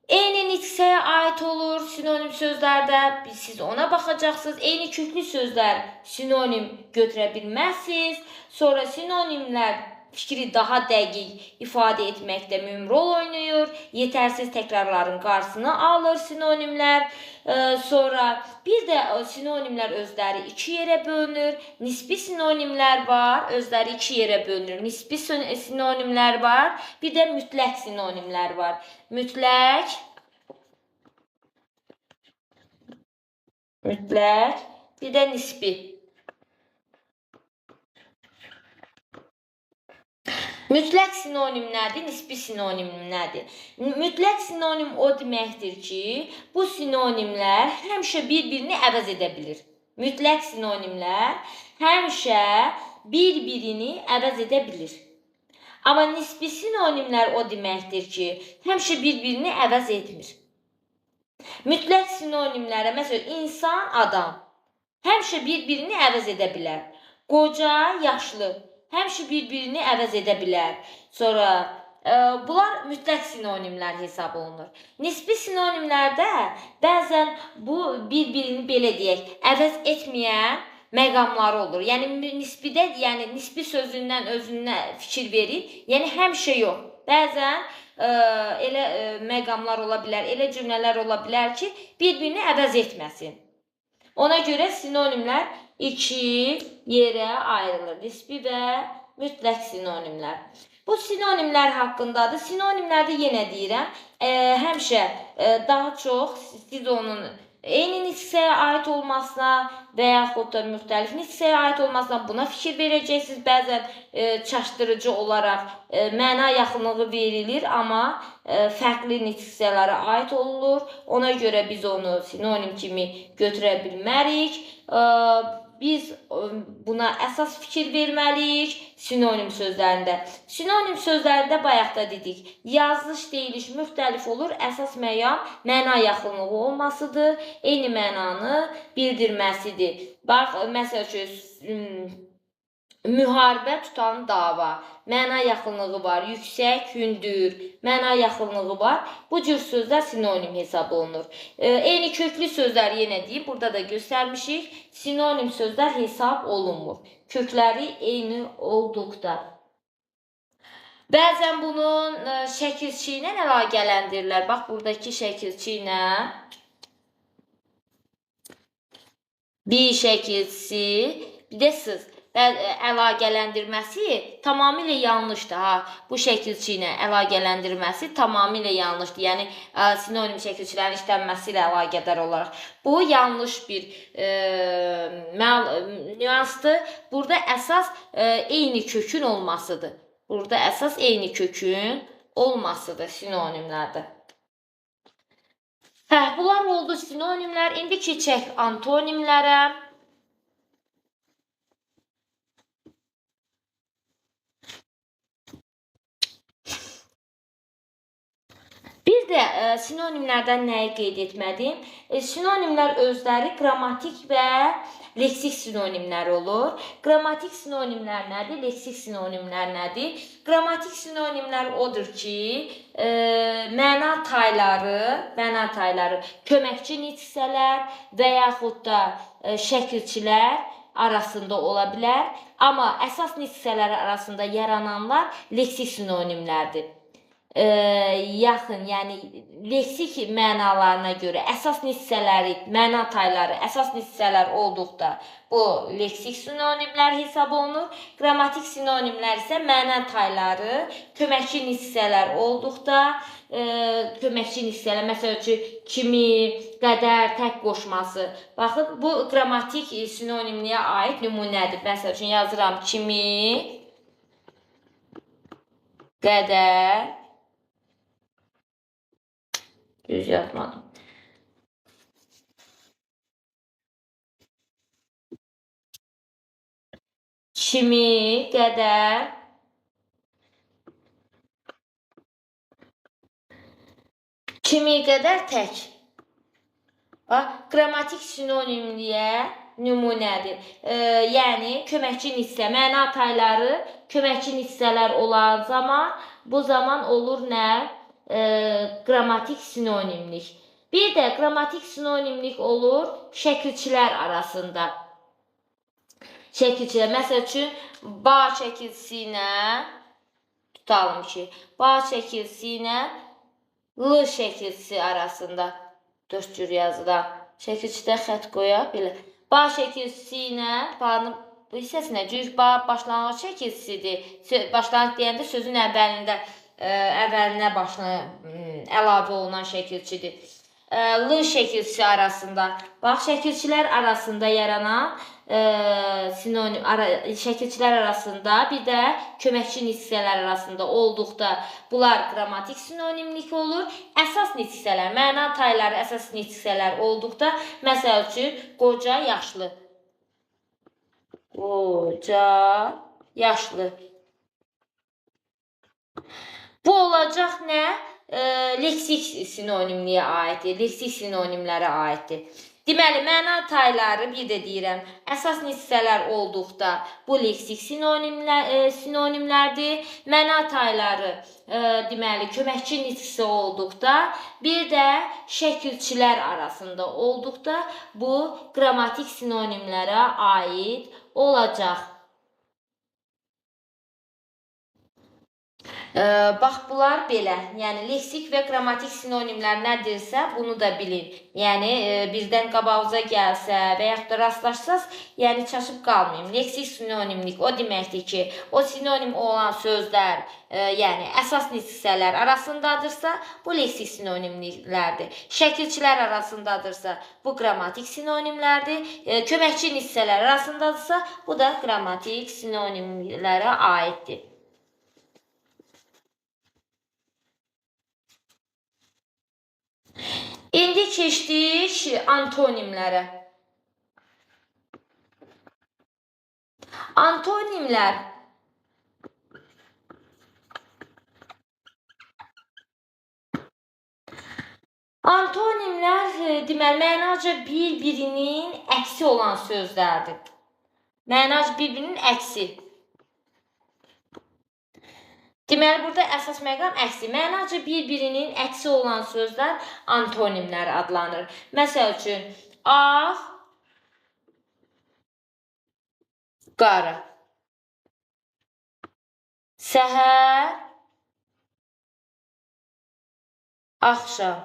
Eyni nitq hissəyə aid olur sinonim sözlərdə, siz ona baxacaqsınız. Eyni köklü sözlər sinonim götürə bilməzsiniz. Sonra sinonimlər fikri daha dəqiq ifadə etməkdə mühüm rol oynayır. Yetərsiz təkrarların qarşısını alır sinonimlər. Sonra bir də sinonimlər özləri iki yerə bölünür. Nisbi sinonimlər var, özləri iki yerə bölünür. Nisbi sinonimlər var, bir də mütləq sinonimlər var. Mütləq, bir də nisbi. Mütləq sinonim nədir, nisbi sinonim nədir? Mütləq sinonim o deməkdir ki, bu sinonimlər həmişə bir-birini əvəz edə bilir. Mütləq sinonimlər həmişə bir-birini əvəz edə bilir. Amma nisbi sinonimlər o deməkdir ki, həmişə bir-birini əvəz etmir. Mütləq sinonimlərə, məsələn, insan, adam həmişə bir-birini əvəz edə bilər. Qoca, yaşlı həmişə bir-birini əvəz edə bilər. Sonra bunlar mütləq sinonimlər hesab olunur. Nisbi sinonimlərdə bəzən bu bir-birini belə deyək, əvəz etməyən məqamları olur. Yəni nisbidə, yəni nisbi sözündən özünə fikir verin. Yəni həmişə yox. Bəzən elə məqamlar ola bilər, elə cümlələr ola bilər ki, bir-birini əvəz etməsin. Ona görə sinonimlər iki yerə ayrılır. Nisbi və mütləq sinonimlər. Bu sinonimlər haqqındadır. Sinonimlərdə yenə deyirəm, həmişə daha çox siz onun eyni nitqsəyə aid olmasına və yaxud da müxtəlif nitqsəyə aid olmasına buna fikir verəcəksiniz. Bəzən çaşdırıcı olaraq məna yaxınlığı verilir, amma fərqli nitqsələrə aid olunur. Ona görə biz onu sinonim kimi götürə bilmərik. Biz buna əsas fikir verməliyik sinonim sözlərində. Sinonim sözlərində bayaq da dedik, yazılış, deyiliş müxtəlif olur. Əsas məqam məna yaxınlığı olmasıdır, eyni mənanı bildirməsidir. Bax, məsəl üçün, müharibə tutan dava, məna yaxınlığı var, yüksək, hündür, məna yaxınlığı var. Bu cür sözlər sinonim hesab olunur. Eyni köklü sözlər yenə deyim, burada da göstərmişik, sinonim sözlər hesab olunmur. Kökləri eyni olduqda. Bəzən bunun şəkilçi ilə əlaqələndirirlər. Bax, buradakı şəkilçi ilə bir şəkilçisi, bir də sız. Əlaqələndirməsi tamamilə yanlışdır. Ha, bu şəkilçi ilə əlaqələndirməsi tamamilə yanlışdır. Yəni, sinonim şəkilçilərin işlənməsi ilə əlaqədar olaraq. Bu, yanlış bir nüansdır. Burada əsas eyni kökün olmasıdır. Burada əsas eyni kökün olmasıdır sinonimlərdə. Hə, bunlar oldu sinonimlər. İndi keçək antonimlərə. Bir də sinonimlərdən nəyi qeyd etmədim? Sinonimlər özləri qrammatik və leksik sinonimlər olur. Qrammatik sinonimlər nədir? Leksik sinonimlər nədir? Qrammatik sinonimlər odur ki, məna tayları, köməkçi nitqsələr və yaxud da şəkilçilər arasında ola bilər. Amma əsas nitqsələr arasında yarananlar leksik sinonimlərdir. Yaxın, yəni leksik mənalarına görə əsas nitqsələri, məna tayları, əsas nitqsələr olduqda bu leksik sinonimlər hesab olunur. Qrammatik sinonimlər isə məna tayları, köməkçi nitqsələr olduqda, köməkçi nitqsələr, məsəl üçün, kimi, qədər, tək qoşması. Baxın, bu qrammatik sinonimliyə aid nümunədir. Məsəl üçün, yazıram kimi, qədər, düz yazmadım. Kimi, qədər, kimi, qədər, tək. Bax, qrammatik sinonimliyə nümunədir. Yəni, köməkçi nitqsə, məna tayları köməkçi nitqsələr olan zaman, bu zaman olur nə? Qrammatik sinonimlik. Bir də qrammatik sinonimlik olur şəkilçilər arasında. Şəkilçilər, məsəl üçün, ba şəkilçisi ilə tutalım ki, ba şəkilçisi ilə l şəkilçisi arasında dörd cür yazılan şəkilçidə xətt qoyaq belə. Ba şəkilçisi ilə banın bu hissəsinə, çünki ba başlanğıc şəkilçisidir. Başlanğıc deyəndə sözün əvvəlində əvvəlinə başına əlavə olunan şəkilçidir. L şəkilçisi arasında, bax, şəkilçilər arasında yaranan sinonim, şəkilçilər arasında, bir də köməkçi nitqsələr arasında olduqda bunlar qrammatik sinonimlik olur. Əsas nitqsələr, məna tayları əsas nitqsələr olduqda, məsəl üçün, qoca, yaşlı. Qoca, yaşlı. Bu olacaq nə? Leksik sinonimliyə aiddir, leksik sinonimlərə aiddir. Deməli, məna tayları, bir də deyirəm, əsas nitqsələr olduqda bu leksik sinonimlərdir. Məna tayları, deməli, köməkçi nitqsi olduqda, bir də şəkilçilər arasında olduqda bu qrammatik sinonimlərə aid olacaq. Bax, bunlar belə. Yəni, leksik və qrammatik sinonimlər nədirsə, bunu da bilin. Yəni, birdən qabağınıza gəlsə və yaxud da rastlaşsaz, yəni, çaşıb qalmayın. Leksik sinonimlik o deməkdir ki, o sinonim olan sözlər, yəni, əsas hissələr arasındadırsa, bu leksik sinonimliklərdir. Şəkilçilər arasındadırsa, bu qrammatik sinonimlərdir. Köməkçi hissələr arasındadırsa, bu da qrammatik sinonimlərə aiddir. İndi keçdik antonimlərə. Antonimlər deməli, mənaca bir-birinin əksi olan sözlərdir. Mənaca bir-birinin əksi. Deməli, burada əsas məqam əksi. Mənaca bir-birinin əksi olan sözlər antonimlər adlanır. Məsəl üçün, ağ, qara, səhər, axşam.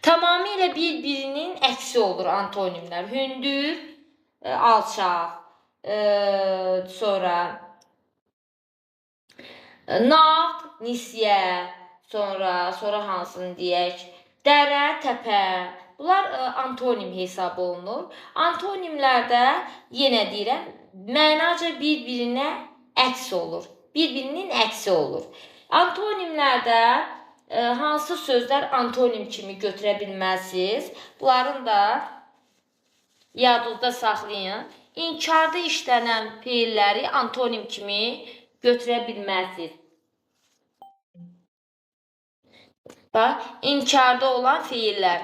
Tamamilə bir-birinin əksi olur antonimlər. Hündür, alçaq, sonra nağd, nisyə, sonra hansını deyək, dərə, təpə. Bunlar antonim hesab olunur. Antonimlərdə, yenə deyirəm, mənaca bir-birinə əks olur. Bir-birinin əksi olur. Antonimlərdə hansı sözlər antonim kimi götürə bilməzsiniz? Bunların da yadınızda saxlayın. İnkarda işlənən feilləri antonim kimi götürə bilməzsiniz. Bax, inkarda olan feillər.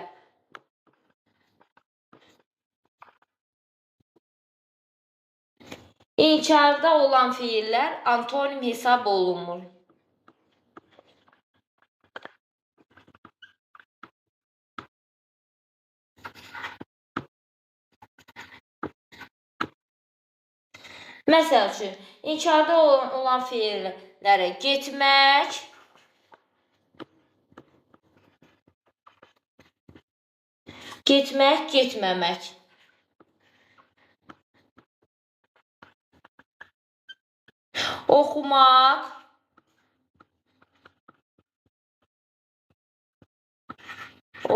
İnkarda olan feillər antonim hesab olunmur. Məsəl üçün, inkarda olan feillərə getmək, getmək, getməmək. Oxumaq,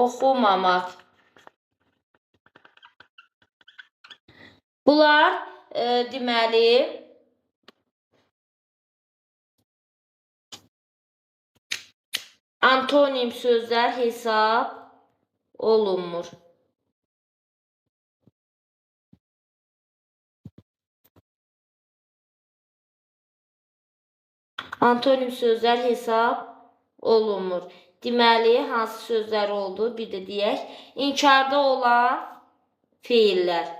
oxumamaq. Bunlar deməli, antonim sözlər hesab olunmur. Antonim sözlər hesab olunmur. Deməli, hansı sözlər oldu? Bir də deyək. İnkarda olan feillər.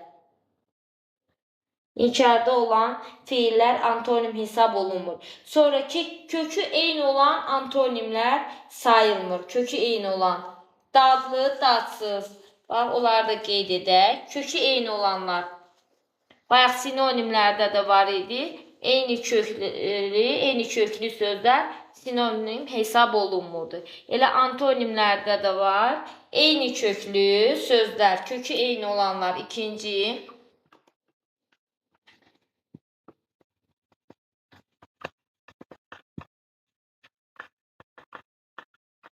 İnkarda olan feillər antonim hesab olunmur. Sonra kökü eyni olan antonimlər sayılmır. Kökü eyni olan. Dadlı, dadsız. Bax, onları da qeyd edək. Kökü eyni olanlar. Bayaq sinonimlərdə də var idi. Eyni köklü sözlər sinonim hesab olunmurdu. Elə antonimlərdə də var. Eyni köklü sözlər, kökü eyni olanlar ikinci.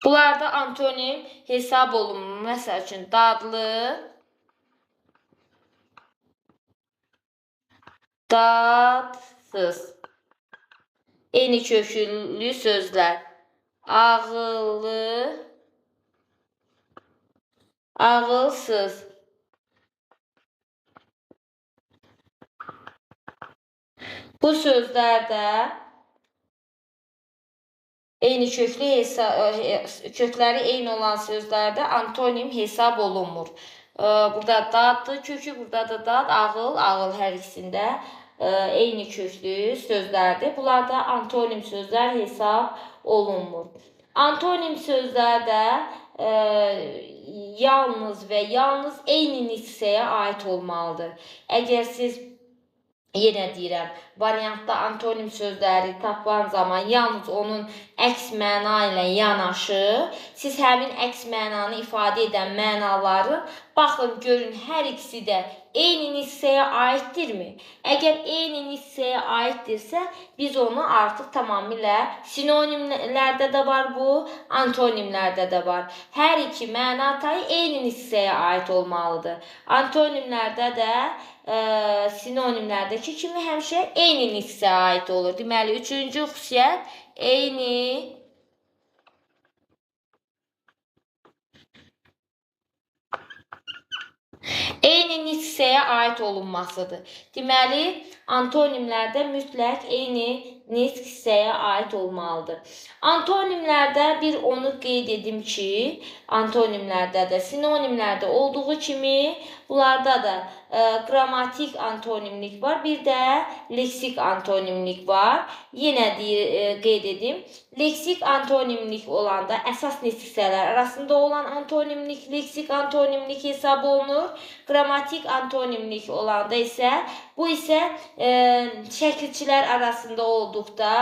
Bunlarda antonim hesab olunmur. Məsəl üçün, dadlı, dadsız. Eyni köklü sözlər. Ağıllı, ağılsız. Bu sözlər də eyni köklü kökləri eyni olan sözlərdə antonim hesab olunmur. Burada dadlı kökü, burada da dad, ağıl, ağıl hər ikisində eyni köklü sözlərdir. Bunlar da antonim sözlər hesab olunmur. Antonim sözlərdə yalnız və yalnız eyni hissəyə aid olmalıdır. Əgər siz Yenə deyirəm, variantda antonim sözləri tapılan zaman yalnız onun əks məna ilə yanaşı, siz həmin əks mənanı ifadə edən mənaları baxın, görün, hər ikisi də eyni hissəyə aiddirmi? Əgər eyni hissəyə aiddirsə, biz onu artıq tamamilə sinonimlərdə də var bu, antonimlərdə də var. Hər iki məna tayı eyni hissəyə aid olmalıdır. Antonimlərdə də sinonimlərdəki kimi həmişə eyni hissəyə aid olur. Deməli, üçüncü xüsusiyyət eyni hissəyə aid olunmasıdır. Deməli, antonimlərdə mütləq eyni nitq hissəyə aid olmalıdır. Antonimlərdə bir onu qeyd edim ki, antonimlərdə də sinonimlərdə olduğu kimi bunlarda da qrammatik antonimlik var, bir də leksik antonimlik var. Yenə qeyd edim. Leksik antonimlik olanda əsas nitq hissələr arasında olan antonimlik leksik antonimlik hesab olunur. Qrammatik antonimlik olanda isə bu isə şəkilçilər arasında olduqda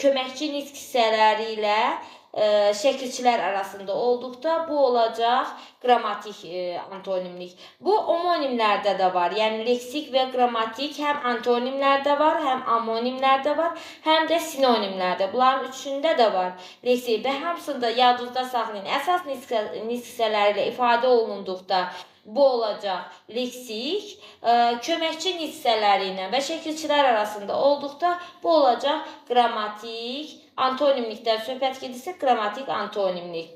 köməkçi nitq hissələri ilə şəkilçilər arasında olduqda bu olacaq qrammatik antonimlik. Bu omonimlərdə də var. Yəni leksik və qrammatik həm antonimlərdə var, həm amonimlərdə var, həm də sinonimlərdə. Bunların üçündə də var. Leksik və hamısını da yadınızda saxlayın. Əsas nitq hissələri ilə ifadə olunduqda bu olacaq leksik, köməkçi nitq hissələri ilə və şəkilçilər arasında olduqda bu olacaq qrammatik. Antonimlikdən söhbət gedirsə, qrammatik antonimlik.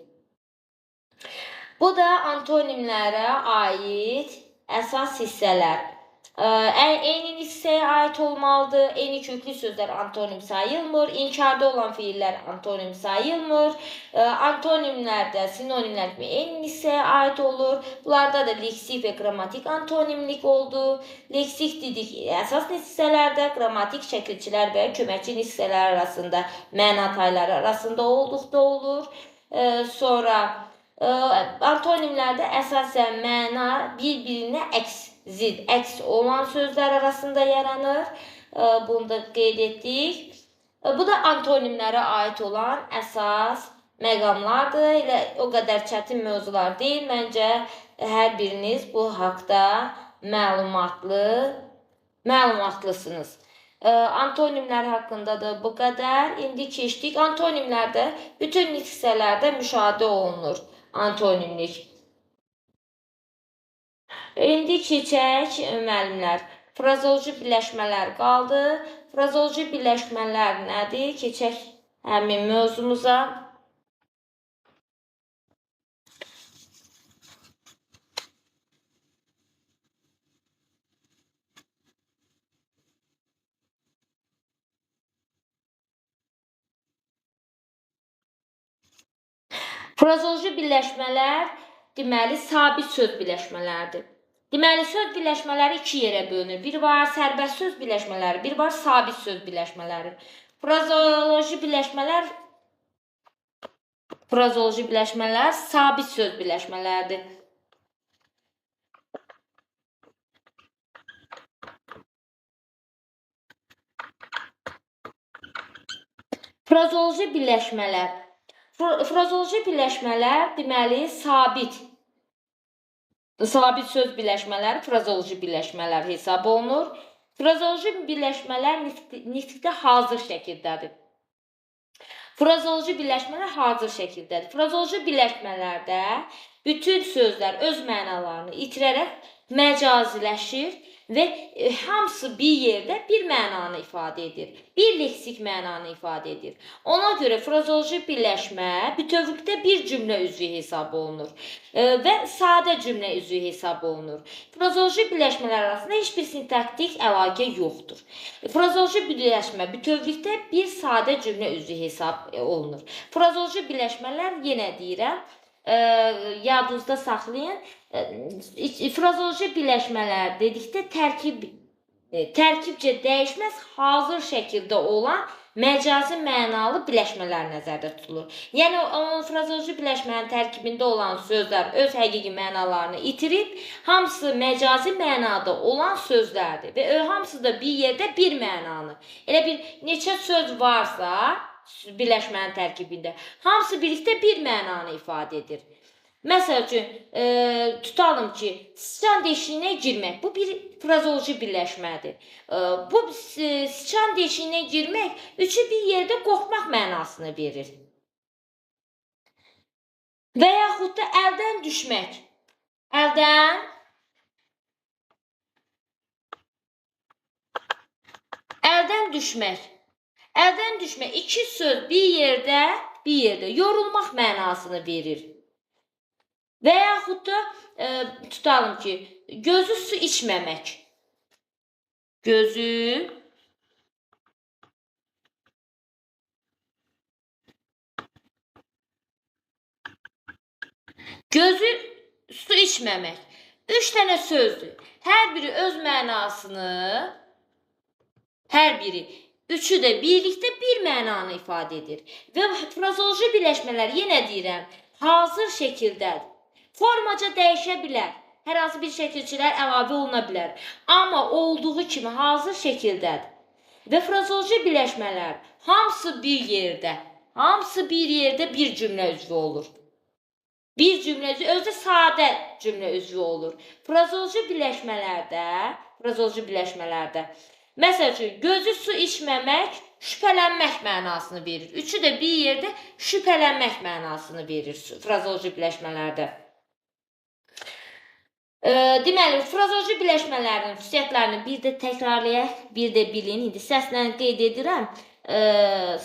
Bu da antonimlərə aid əsas hissələr. Eyni hissəyə aid olmalıdır. Eyni köklü sözlər antonim sayılmır. İnkarda olan fiillər antonim sayılmır. Antonimlərdə sinonimlər kimi eyni hissəyə aid olur. Bunlarda da leksik və qrammatik antonimlik oldu. Leksik dedik əsas hissələrdə, qrammatik şəkilçilər və köməkçi hissələr arasında, məna tayları arasında olduqda olur. Sonra antonimlərdə əsasən məna bir-birinə əks, zid, əks olan sözlər arasında yaranır. Bunu da qeyd etdik. Bu da antonimlərə aid olan əsas məqamlardır. Elə o qədər çətin mövzular deyil. Məncə hər biriniz bu haqda məlumatlısınız. Antonimlər haqqında da bu qədər. İndi keçdik. Antonimlərdə bütün hissələrdə müşahidə olunur antonimlik. İndi keçək müəllimlər. Frazeoloji birləşmələr qaldı. Frazeoloji birləşmələr nədir? Keçək həmin mövzumuza. Frazeoloji birləşmələr deməli sabit söz birləşmələrdir. Deməli, söz birləşmələri iki yerə bölünür. Bir var sərbəst söz birləşmələri, bir var sabit söz birləşmələri. Frazeoloji birləşmələr sabit söz birləşmələrdir. Frazeoloji birləşmələr. Frazeoloji birləşmələr deməli sabit söz birləşmələri frazeoloji birləşmələr hesab olunur. Frazeoloji birləşmələr nitqdə hazır şəkildədir. Frazeoloji birləşmələr hazır şəkildədir. Frazeoloji birləşmələrdə bütün sözlər öz mənalarını itirərək məcaziləşir və hamısı bir yerdə bir mənanı ifadə edir. Bir leksik mənanı ifadə edir. Ona görə frazeoloji birləşmə bütövlükdə bir cümlə üzvü hesab olunur və sadə cümlə üzvü hesab olunur. Frazeoloji birləşmələr arasında heç bir sintaktik əlaqə yoxdur. Frazeoloji birləşmə bütövlükdə bir sadə cümlə üzvü hesab olunur. Frazeoloji birləşmələr, yenə deyirəm, yadınızda saxlayın. Frazeoloji birləşmələr dedikdə tərkibcə dəyişməz, hazır şəkildə olan məcazi mənalı birləşmələr nəzərdə tutulur. Yəni, o frazeoloji birləşmənin tərkibində olan sözlər öz həqiqi mənalarını itirib, hamısı məcazi mənada olan sözlərdir və hamısı da bir yerdə bir mənanı. Elə bir neçə söz varsa birləşmənin tərkibində, hamısı birlikdə bir mənanı ifadə edir. Məsəl üçün, tutalım ki, siçan deşiyinə girmək, bu bir frazeoloji birləşmədir. Bu siçan deşiyinə girmək üçü bir yerdə qorxmaq mənasını verir. Və yaxud da əldən düşmək. Əldən düşmək. Əldən düşmək iki söz bir yerdə yorulmaq mənasını verir. Və yaxud da tutalım ki, gözü su içməmək. Gözü su içməmək. 3 dənə sözdür. Hər biri öz mənasını, hər biri, üçü də birlikdə bir mənanı ifadə edir. Və frazeoloji birləşmələr, yenə deyirəm, hazır şəkildədir. Formaca dəyişə bilər. Hər hansı bir şəkilçilər əlavə oluna bilər. Amma olduğu kimi hazır şəkildədir. Və frazeoloji birləşmələr hamısı bir yerdə, hamısı bir yerdə bir cümlə üzvü olur. Bir cümlə üzvü, özü də sadə cümlə üzvü olur. Frazeoloji birləşmələrdə, məsəl üçün, gözü su içməmək, şübhələnmək mənasını verir. Üçü də bir yerdə şübhələnmək mənasını verir frazeoloji birləşmələrdə. Deməli, frazeoloji birləşmələrin xüsusiyyətlərini bir də təkrarlayaq, bir də bilin. İndi səslə qeyd edirəm,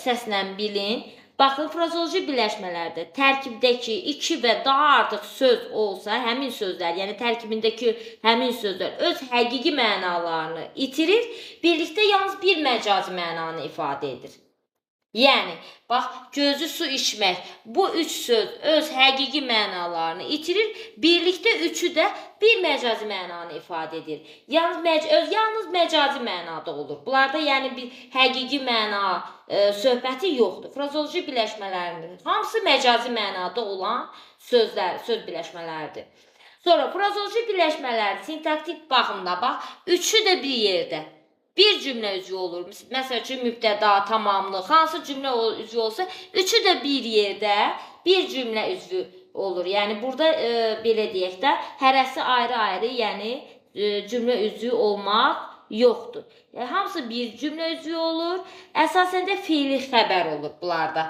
səslə bilin. Baxın, frazeoloji birləşmələrdə tərkibdəki iki və daha artıq söz olsa, həmin sözlər, yəni tərkibindəki həmin sözlər öz həqiqi mənalarını itirir, birlikdə yalnız bir məcazi mənanı ifadə edir. Yəni, bax, gözü su içmək, bu üç söz öz həqiqi mənalarını itirir, birlikdə üçü də bir məcazi mənanı ifadə edir. Yalnız məcazi mənada olur. Bunlarda yəni bir həqiqi məna söhbəti yoxdur. Frazeoloji birləşmələrinin hamısı məcazi mənada olan sözlər, söz birləşmələridir. Sonra frazeoloji birləşmələr sintaktik baxımda, bax, üçü də bir yerdə. Bir cümlə üzvü olur. Məsəl üçün, mübtəda, tamamlıq, hansı cümlə üzvü olsa, üçü də bir yerdə bir cümlə üzvü olur. Yəni, burada belə deyək də, hərəsi ayrı-ayrı, yəni cümlə üzvü olmaq yoxdur. Yəni, hamısı bir cümlə üzvü olur. Əsasən də feili xəbər olur bunlarda.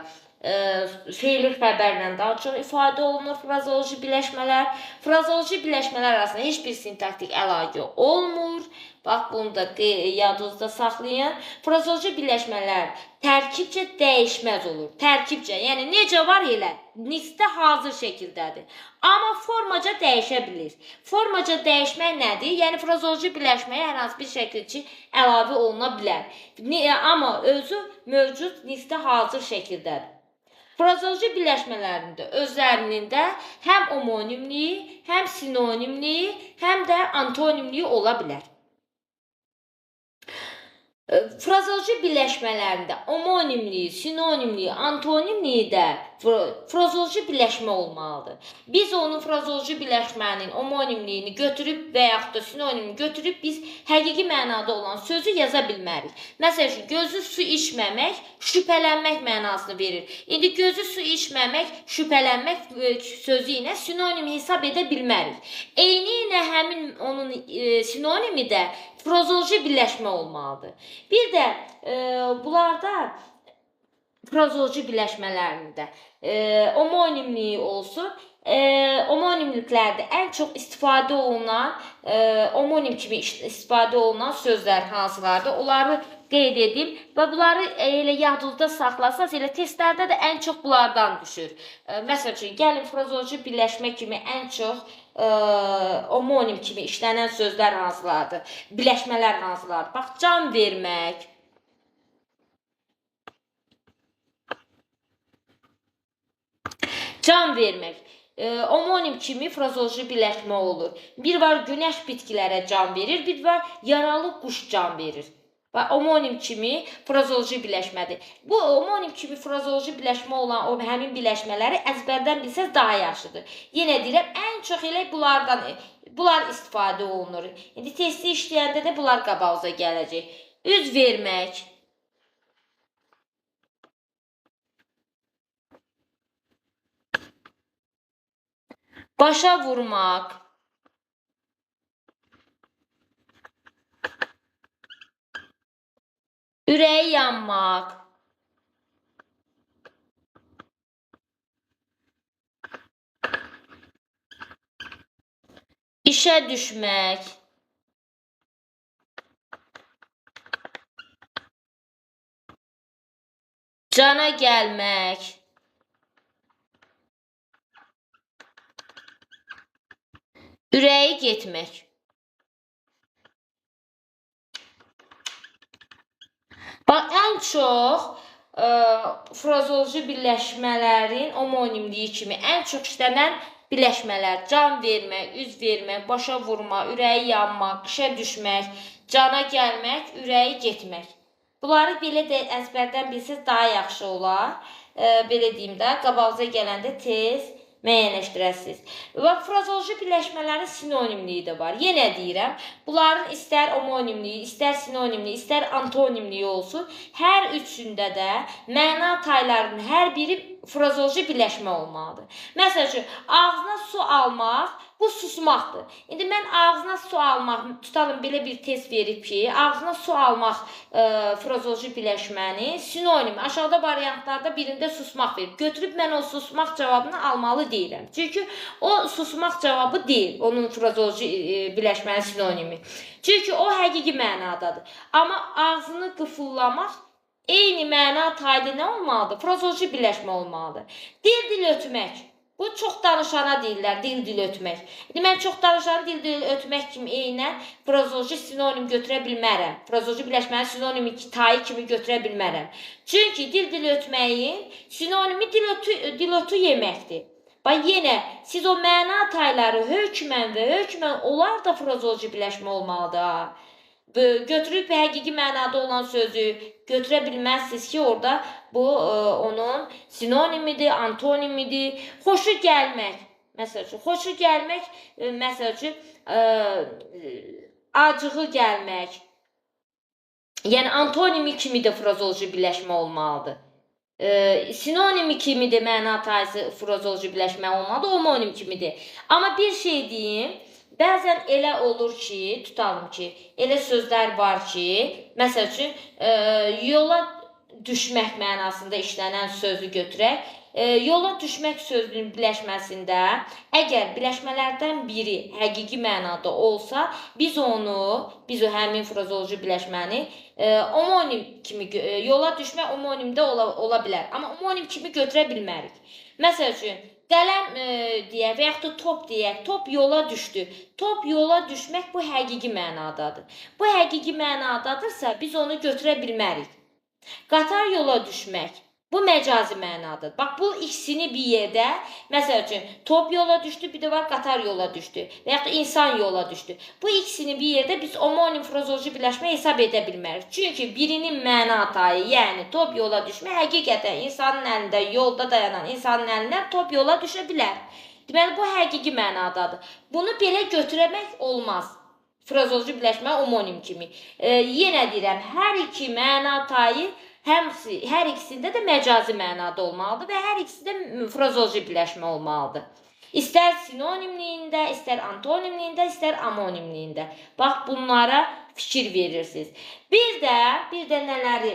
Feili xəbərlə daha çox ifadə olunur frazeoloji birləşmələr. Frazeoloji birləşmələr arasında heç bir sintaktik əlaqə olmur. Bax, bunu da yadınızda saxlayın. Frazeoloji birləşmələr tərkibcə dəyişməz olur. Tərkibcə, yəni necə var elə, nitqdə hazır şəkildədir. Amma formaca dəyişə bilir. Formaca dəyişmək nədir? Yəni, frazeoloji birləşməyə hər hansı bir şəkilçi əlavə oluna bilər. Amma özü mövcud nitqdə hazır şəkildədir. Frazeoloji birləşmələrində özlərinin də həm omonimliyi, həm sinonimliyi, həm də antonimliyi ola bilər. Frazeoloji birləşmələrində omonimliyi, sinonimliyi, antonimliyi də frazeoloji birləşmə olmalıdır. Biz onun frazeoloji birləşmənin omonimliyini götürüb və yaxud da sinonimini götürüb biz həqiqi mənada olan sözü yaza bilmərik. Məsəl üçün, gözü su içməmək şübhələnmək mənasını verir. İndi gözü su içməmək, şübhələnmək sözü ilə sinonim hesab edə bilmərik. Eyni ilə həmin onun sinonimi də frazeoloji birləşmə olmalıdır. Bir də bunlarda frazeoloji birləşmələrində omonimliyi olsun. Omonimliklərdə ən çox istifadə olunan, omonim kimi istifadə olunan sözlər hansılardır? Onları qeyd edim və bunları elə yadınızda saxlasanız, elə testlərdə də ən çox bunlardan düşür. Məsəl üçün, gəlin frazeoloji birləşmə kimi ən çox omonim kimi işlənən sözlər hansılardır? Birləşmələr hansılardır? Bax, can vermək, can vermək. Omonim kimi frazeoloji birləşmə olur. Bir var günəş bitkilərə can verir, bir var yaralı quş can verir. Bax, omonim kimi frazoloji birləşmədir. Bu omonim kimi frazoloji birləşmə olan o həmin birləşmələri əzbərdən bilsəz daha yaxşıdır. Yenə deyirəm, ən çox elə bunlar istifadə olunur. İndi testi işləyəndə də bunlar qabağınıza gələcək. Üz vermək. Başa vurmaq. Ürəyi yanmaq. İşə düşmək. Cana gəlmək. Ürəyi getmək. Bax, ən çox frazoloji birləşmələrin omonimliyi kimi ən çox işlənən birləşmələr can vermək, üz vermək, başa vurmaq, ürəyi yanmaq, işə düşmək, cana gəlmək, ürəyi getmək. Bunları belə də əzbərdən bilsəz daha yaxşı olar. Belə deyim də, qabağınıza gələndə tez müəyyənləşdirəsiniz. Bax, frazoloji birləşmələrin sinonimliyi də var. Yenə deyirəm, bunların istər omonimliyi, istər sinonimliyi, istər antonimliyi olsun, hər üçündə də məna taylarının hər biri frazoloji birləşmə olmalıdır. Məsəl üçün, ağzına su almaq, bu susmaqdır. İndi mən ağzına su almaq, tutalım belə bir test verib ki, ağzına su almaq frazoloji birləşməni sinonimi, aşağıda variantlarda birində susmaq verib. Götürüb mən o susmaq cavabını almalı deyiləm. Çünki o susmaq cavabı deyil, onun frazoloji birləşmənin sinonimi. Çünki o həqiqi mənadadır. Amma ağzını qıfıllamaq eyni məna tayda nə olmalıdır? Frazoloji birləşmə olmalıdır. Dil-dil ötmək. Bu, çox danışana deyirlər, dil-dil ötmək. İndi mən çox danışana dil-dil ötmək kimi eynən frazoloji sinonim götürə bilmərəm. Frazoloji birləşmənin sinonimi tayı kimi götürə bilmərəm. Çünki dil-dil ötməyin sinonimi dil-ötü yeməkdir. Bax, yenə siz o məna tayları hökmən və hökmən onlar da frazoloji birləşmə olmalıdır. Götürüb həqiqi mənada olan sözü götürə bilməzsiniz ki, orada bu onun sinonimidir, antonimidir. Xoşu gəlmək, məsəl üçün, xoşu gəlmək, məsəl üçün, acığı gəlmək. Yəni, antonimi kimi də frazoloji birləşmə olmalıdır. Sinonimi kimi də məna tayısı frazoloji birləşmə olmalıdır, omonim kimidir. Amma bir şey deyim, bəzən elə olur ki, tutalım ki, elə sözlər var ki, məsəl üçün, yola düşmək mənasında işlənən sözü götürək. Yola düşmək sözünün birləşməsində, əgər birləşmələrdən biri həqiqi mənada olsa, biz o həmin frazoloji birləşməni omonim kimi, yola düşmək omonimdə ola bilər, amma omonim kimi götürə bilmərik. Məsəl üçün, qələm deyək və yaxud da top deyək, top yola düşdü. Top yola düşmək bu həqiqi mənadadır. Bu həqiqi mənadadırsa, biz onu götürə bilmərik. Qatar yola düşmək, bu məcazi mənadadır. Bax, bu ikisini bir yerdə, məsəl üçün, top yola düşdü, bir də var qatar yola düşdü və yaxud da insan yola düşdü. Bu ikisini bir yerdə biz omonim frazoloji birləşmə hesab edə bilmərik. Çünki birinin məna tayı, yəni top yola düşmək, həqiqətən insanın əlində, yolda dayanan insanın əlindən top yola düşə bilər. Deməli, bu həqiqi mənadadır. Bunu belə götürəmək olmaz. Frazoloji birləşmə omonim kimi. Yenə deyirəm, hər iki məna tayı, hər ikisində də məcazi mənada olmalıdır və hər ikisi də frazoloji birləşmə olmalıdır. İstər sinonimliyində, istər antonimliyində, istər amonimliyində. Bax, bunlara fikir verirsiniz. Bir də nələri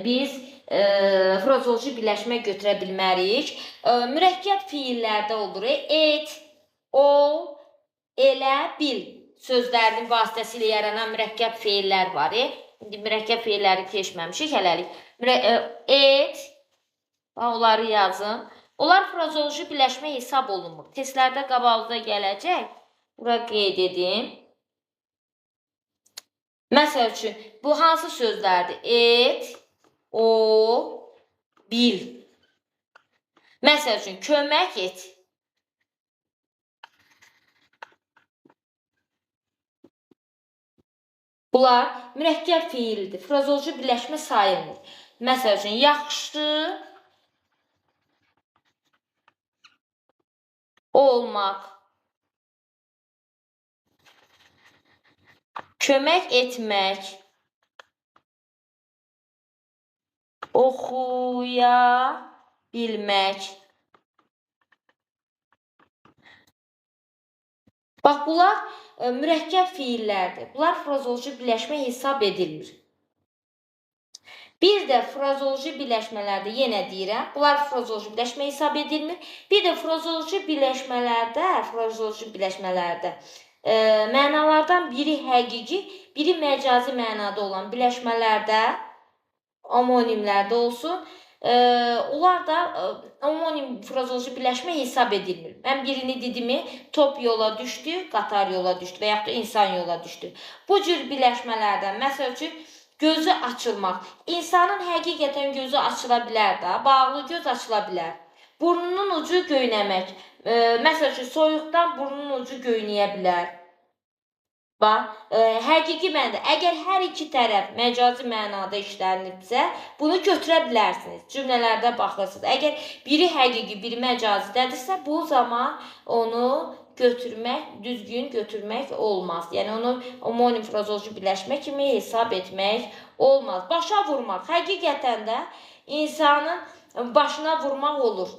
biz frazoloji birləşmə götürə bilmərik. Mürəkkəb fiillərdə olur. Et, ol, elə, bil sözlərinin vasitəsilə yaranan mürəkkəb feillər var. İndi mürəkkəb feilləri keçməmişik hələlik. Et, onları yazın. Onlar frazoloji birləşmə hesab olunmur. Testlərdə qabağınıza gələcək. Bura qeyd edim. Məsəl üçün, bu hansı sözlərdir? Et, ol, bil. Məsəl üçün, kömək et. Bunlar mürəkkəb feildir. Frazoloji birləşmə sayılmır. Məsəl üçün, yaxşı olmaq, kömək etmək, oxuya bilmək. Bax, bunlar mürəkkəb feillərdir. Bunlar frazoloji birləşmə hesab edilmir. Bir də frazoloji birləşmələrdə yenə deyirəm, bunlar frazoloji birləşmə hesab edilmir. Bir də frazoloji birləşmələrdə mənalardan biri həqiqi, biri məcazi mənada olan birləşmələrdə, omonimlərdə olsun, onlar da omonim frazoloji birləşmə hesab edilmir. Mən birini dedimi, top yola düşdü, qatar yola düşdü və yaxud da insan yola düşdü. Bu cür birləşmələrdən, məsəl üçün, gözü açılmaq. İnsanın həqiqətən gözü açıla bilər də, bağlı göz açıla bilər. Burnunun ucu göynəmək. Məsəl üçün, soyuqdan burnunun ucu göynəyə bilər. Bax, həqiqi mənada, əgər hər iki tərəf məcazi mənada işlənibsə, bunu götürə bilərsiniz. Cümlələrdə baxırsınız. Əgər biri həqiqi, biri məcazidədirsə, bu zaman onu götürmək, düzgün götürmək olmaz. Yəni, onu omonim frazoloji birləşmə kimi hesab etmək olmaz. Başa vurmaq. Həqiqətən də insanın başına vurmaq olur.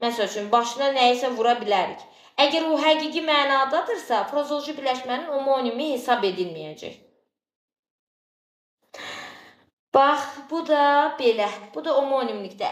Məsəl üçün, başına nəyisə vura bilərik. Əgər o həqiqi mənadadırsa, frazoloji birləşmənin omonimi hesab edilməyəcək. Bax, bu da belə. Bu da omonimlikdə.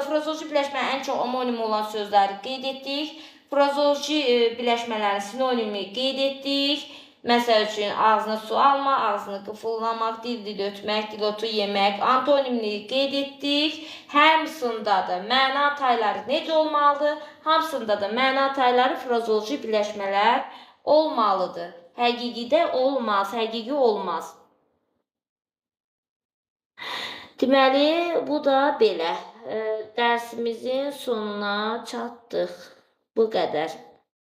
Frazoloji birləşmənin ən çox omonim olan sözləri qeyd etdik. Frazoloji birləşmələrin sinonimi qeyd etdik. Məsəl üçün, ağzına su alma, ağzını qıfıllamaq, dil-dil ötmək, dil otu yemək, antonimliyi qeyd etdik. Hamısında da məna tayları necə olmalıdır? Hamısında da məna tayları frazoloji birləşmələr olmalıdır. Həqiqidə olmaz, həqiqi olmaz. Deməli, bu da belə. Dərsimizin sonuna çatdıq. Bu qədər.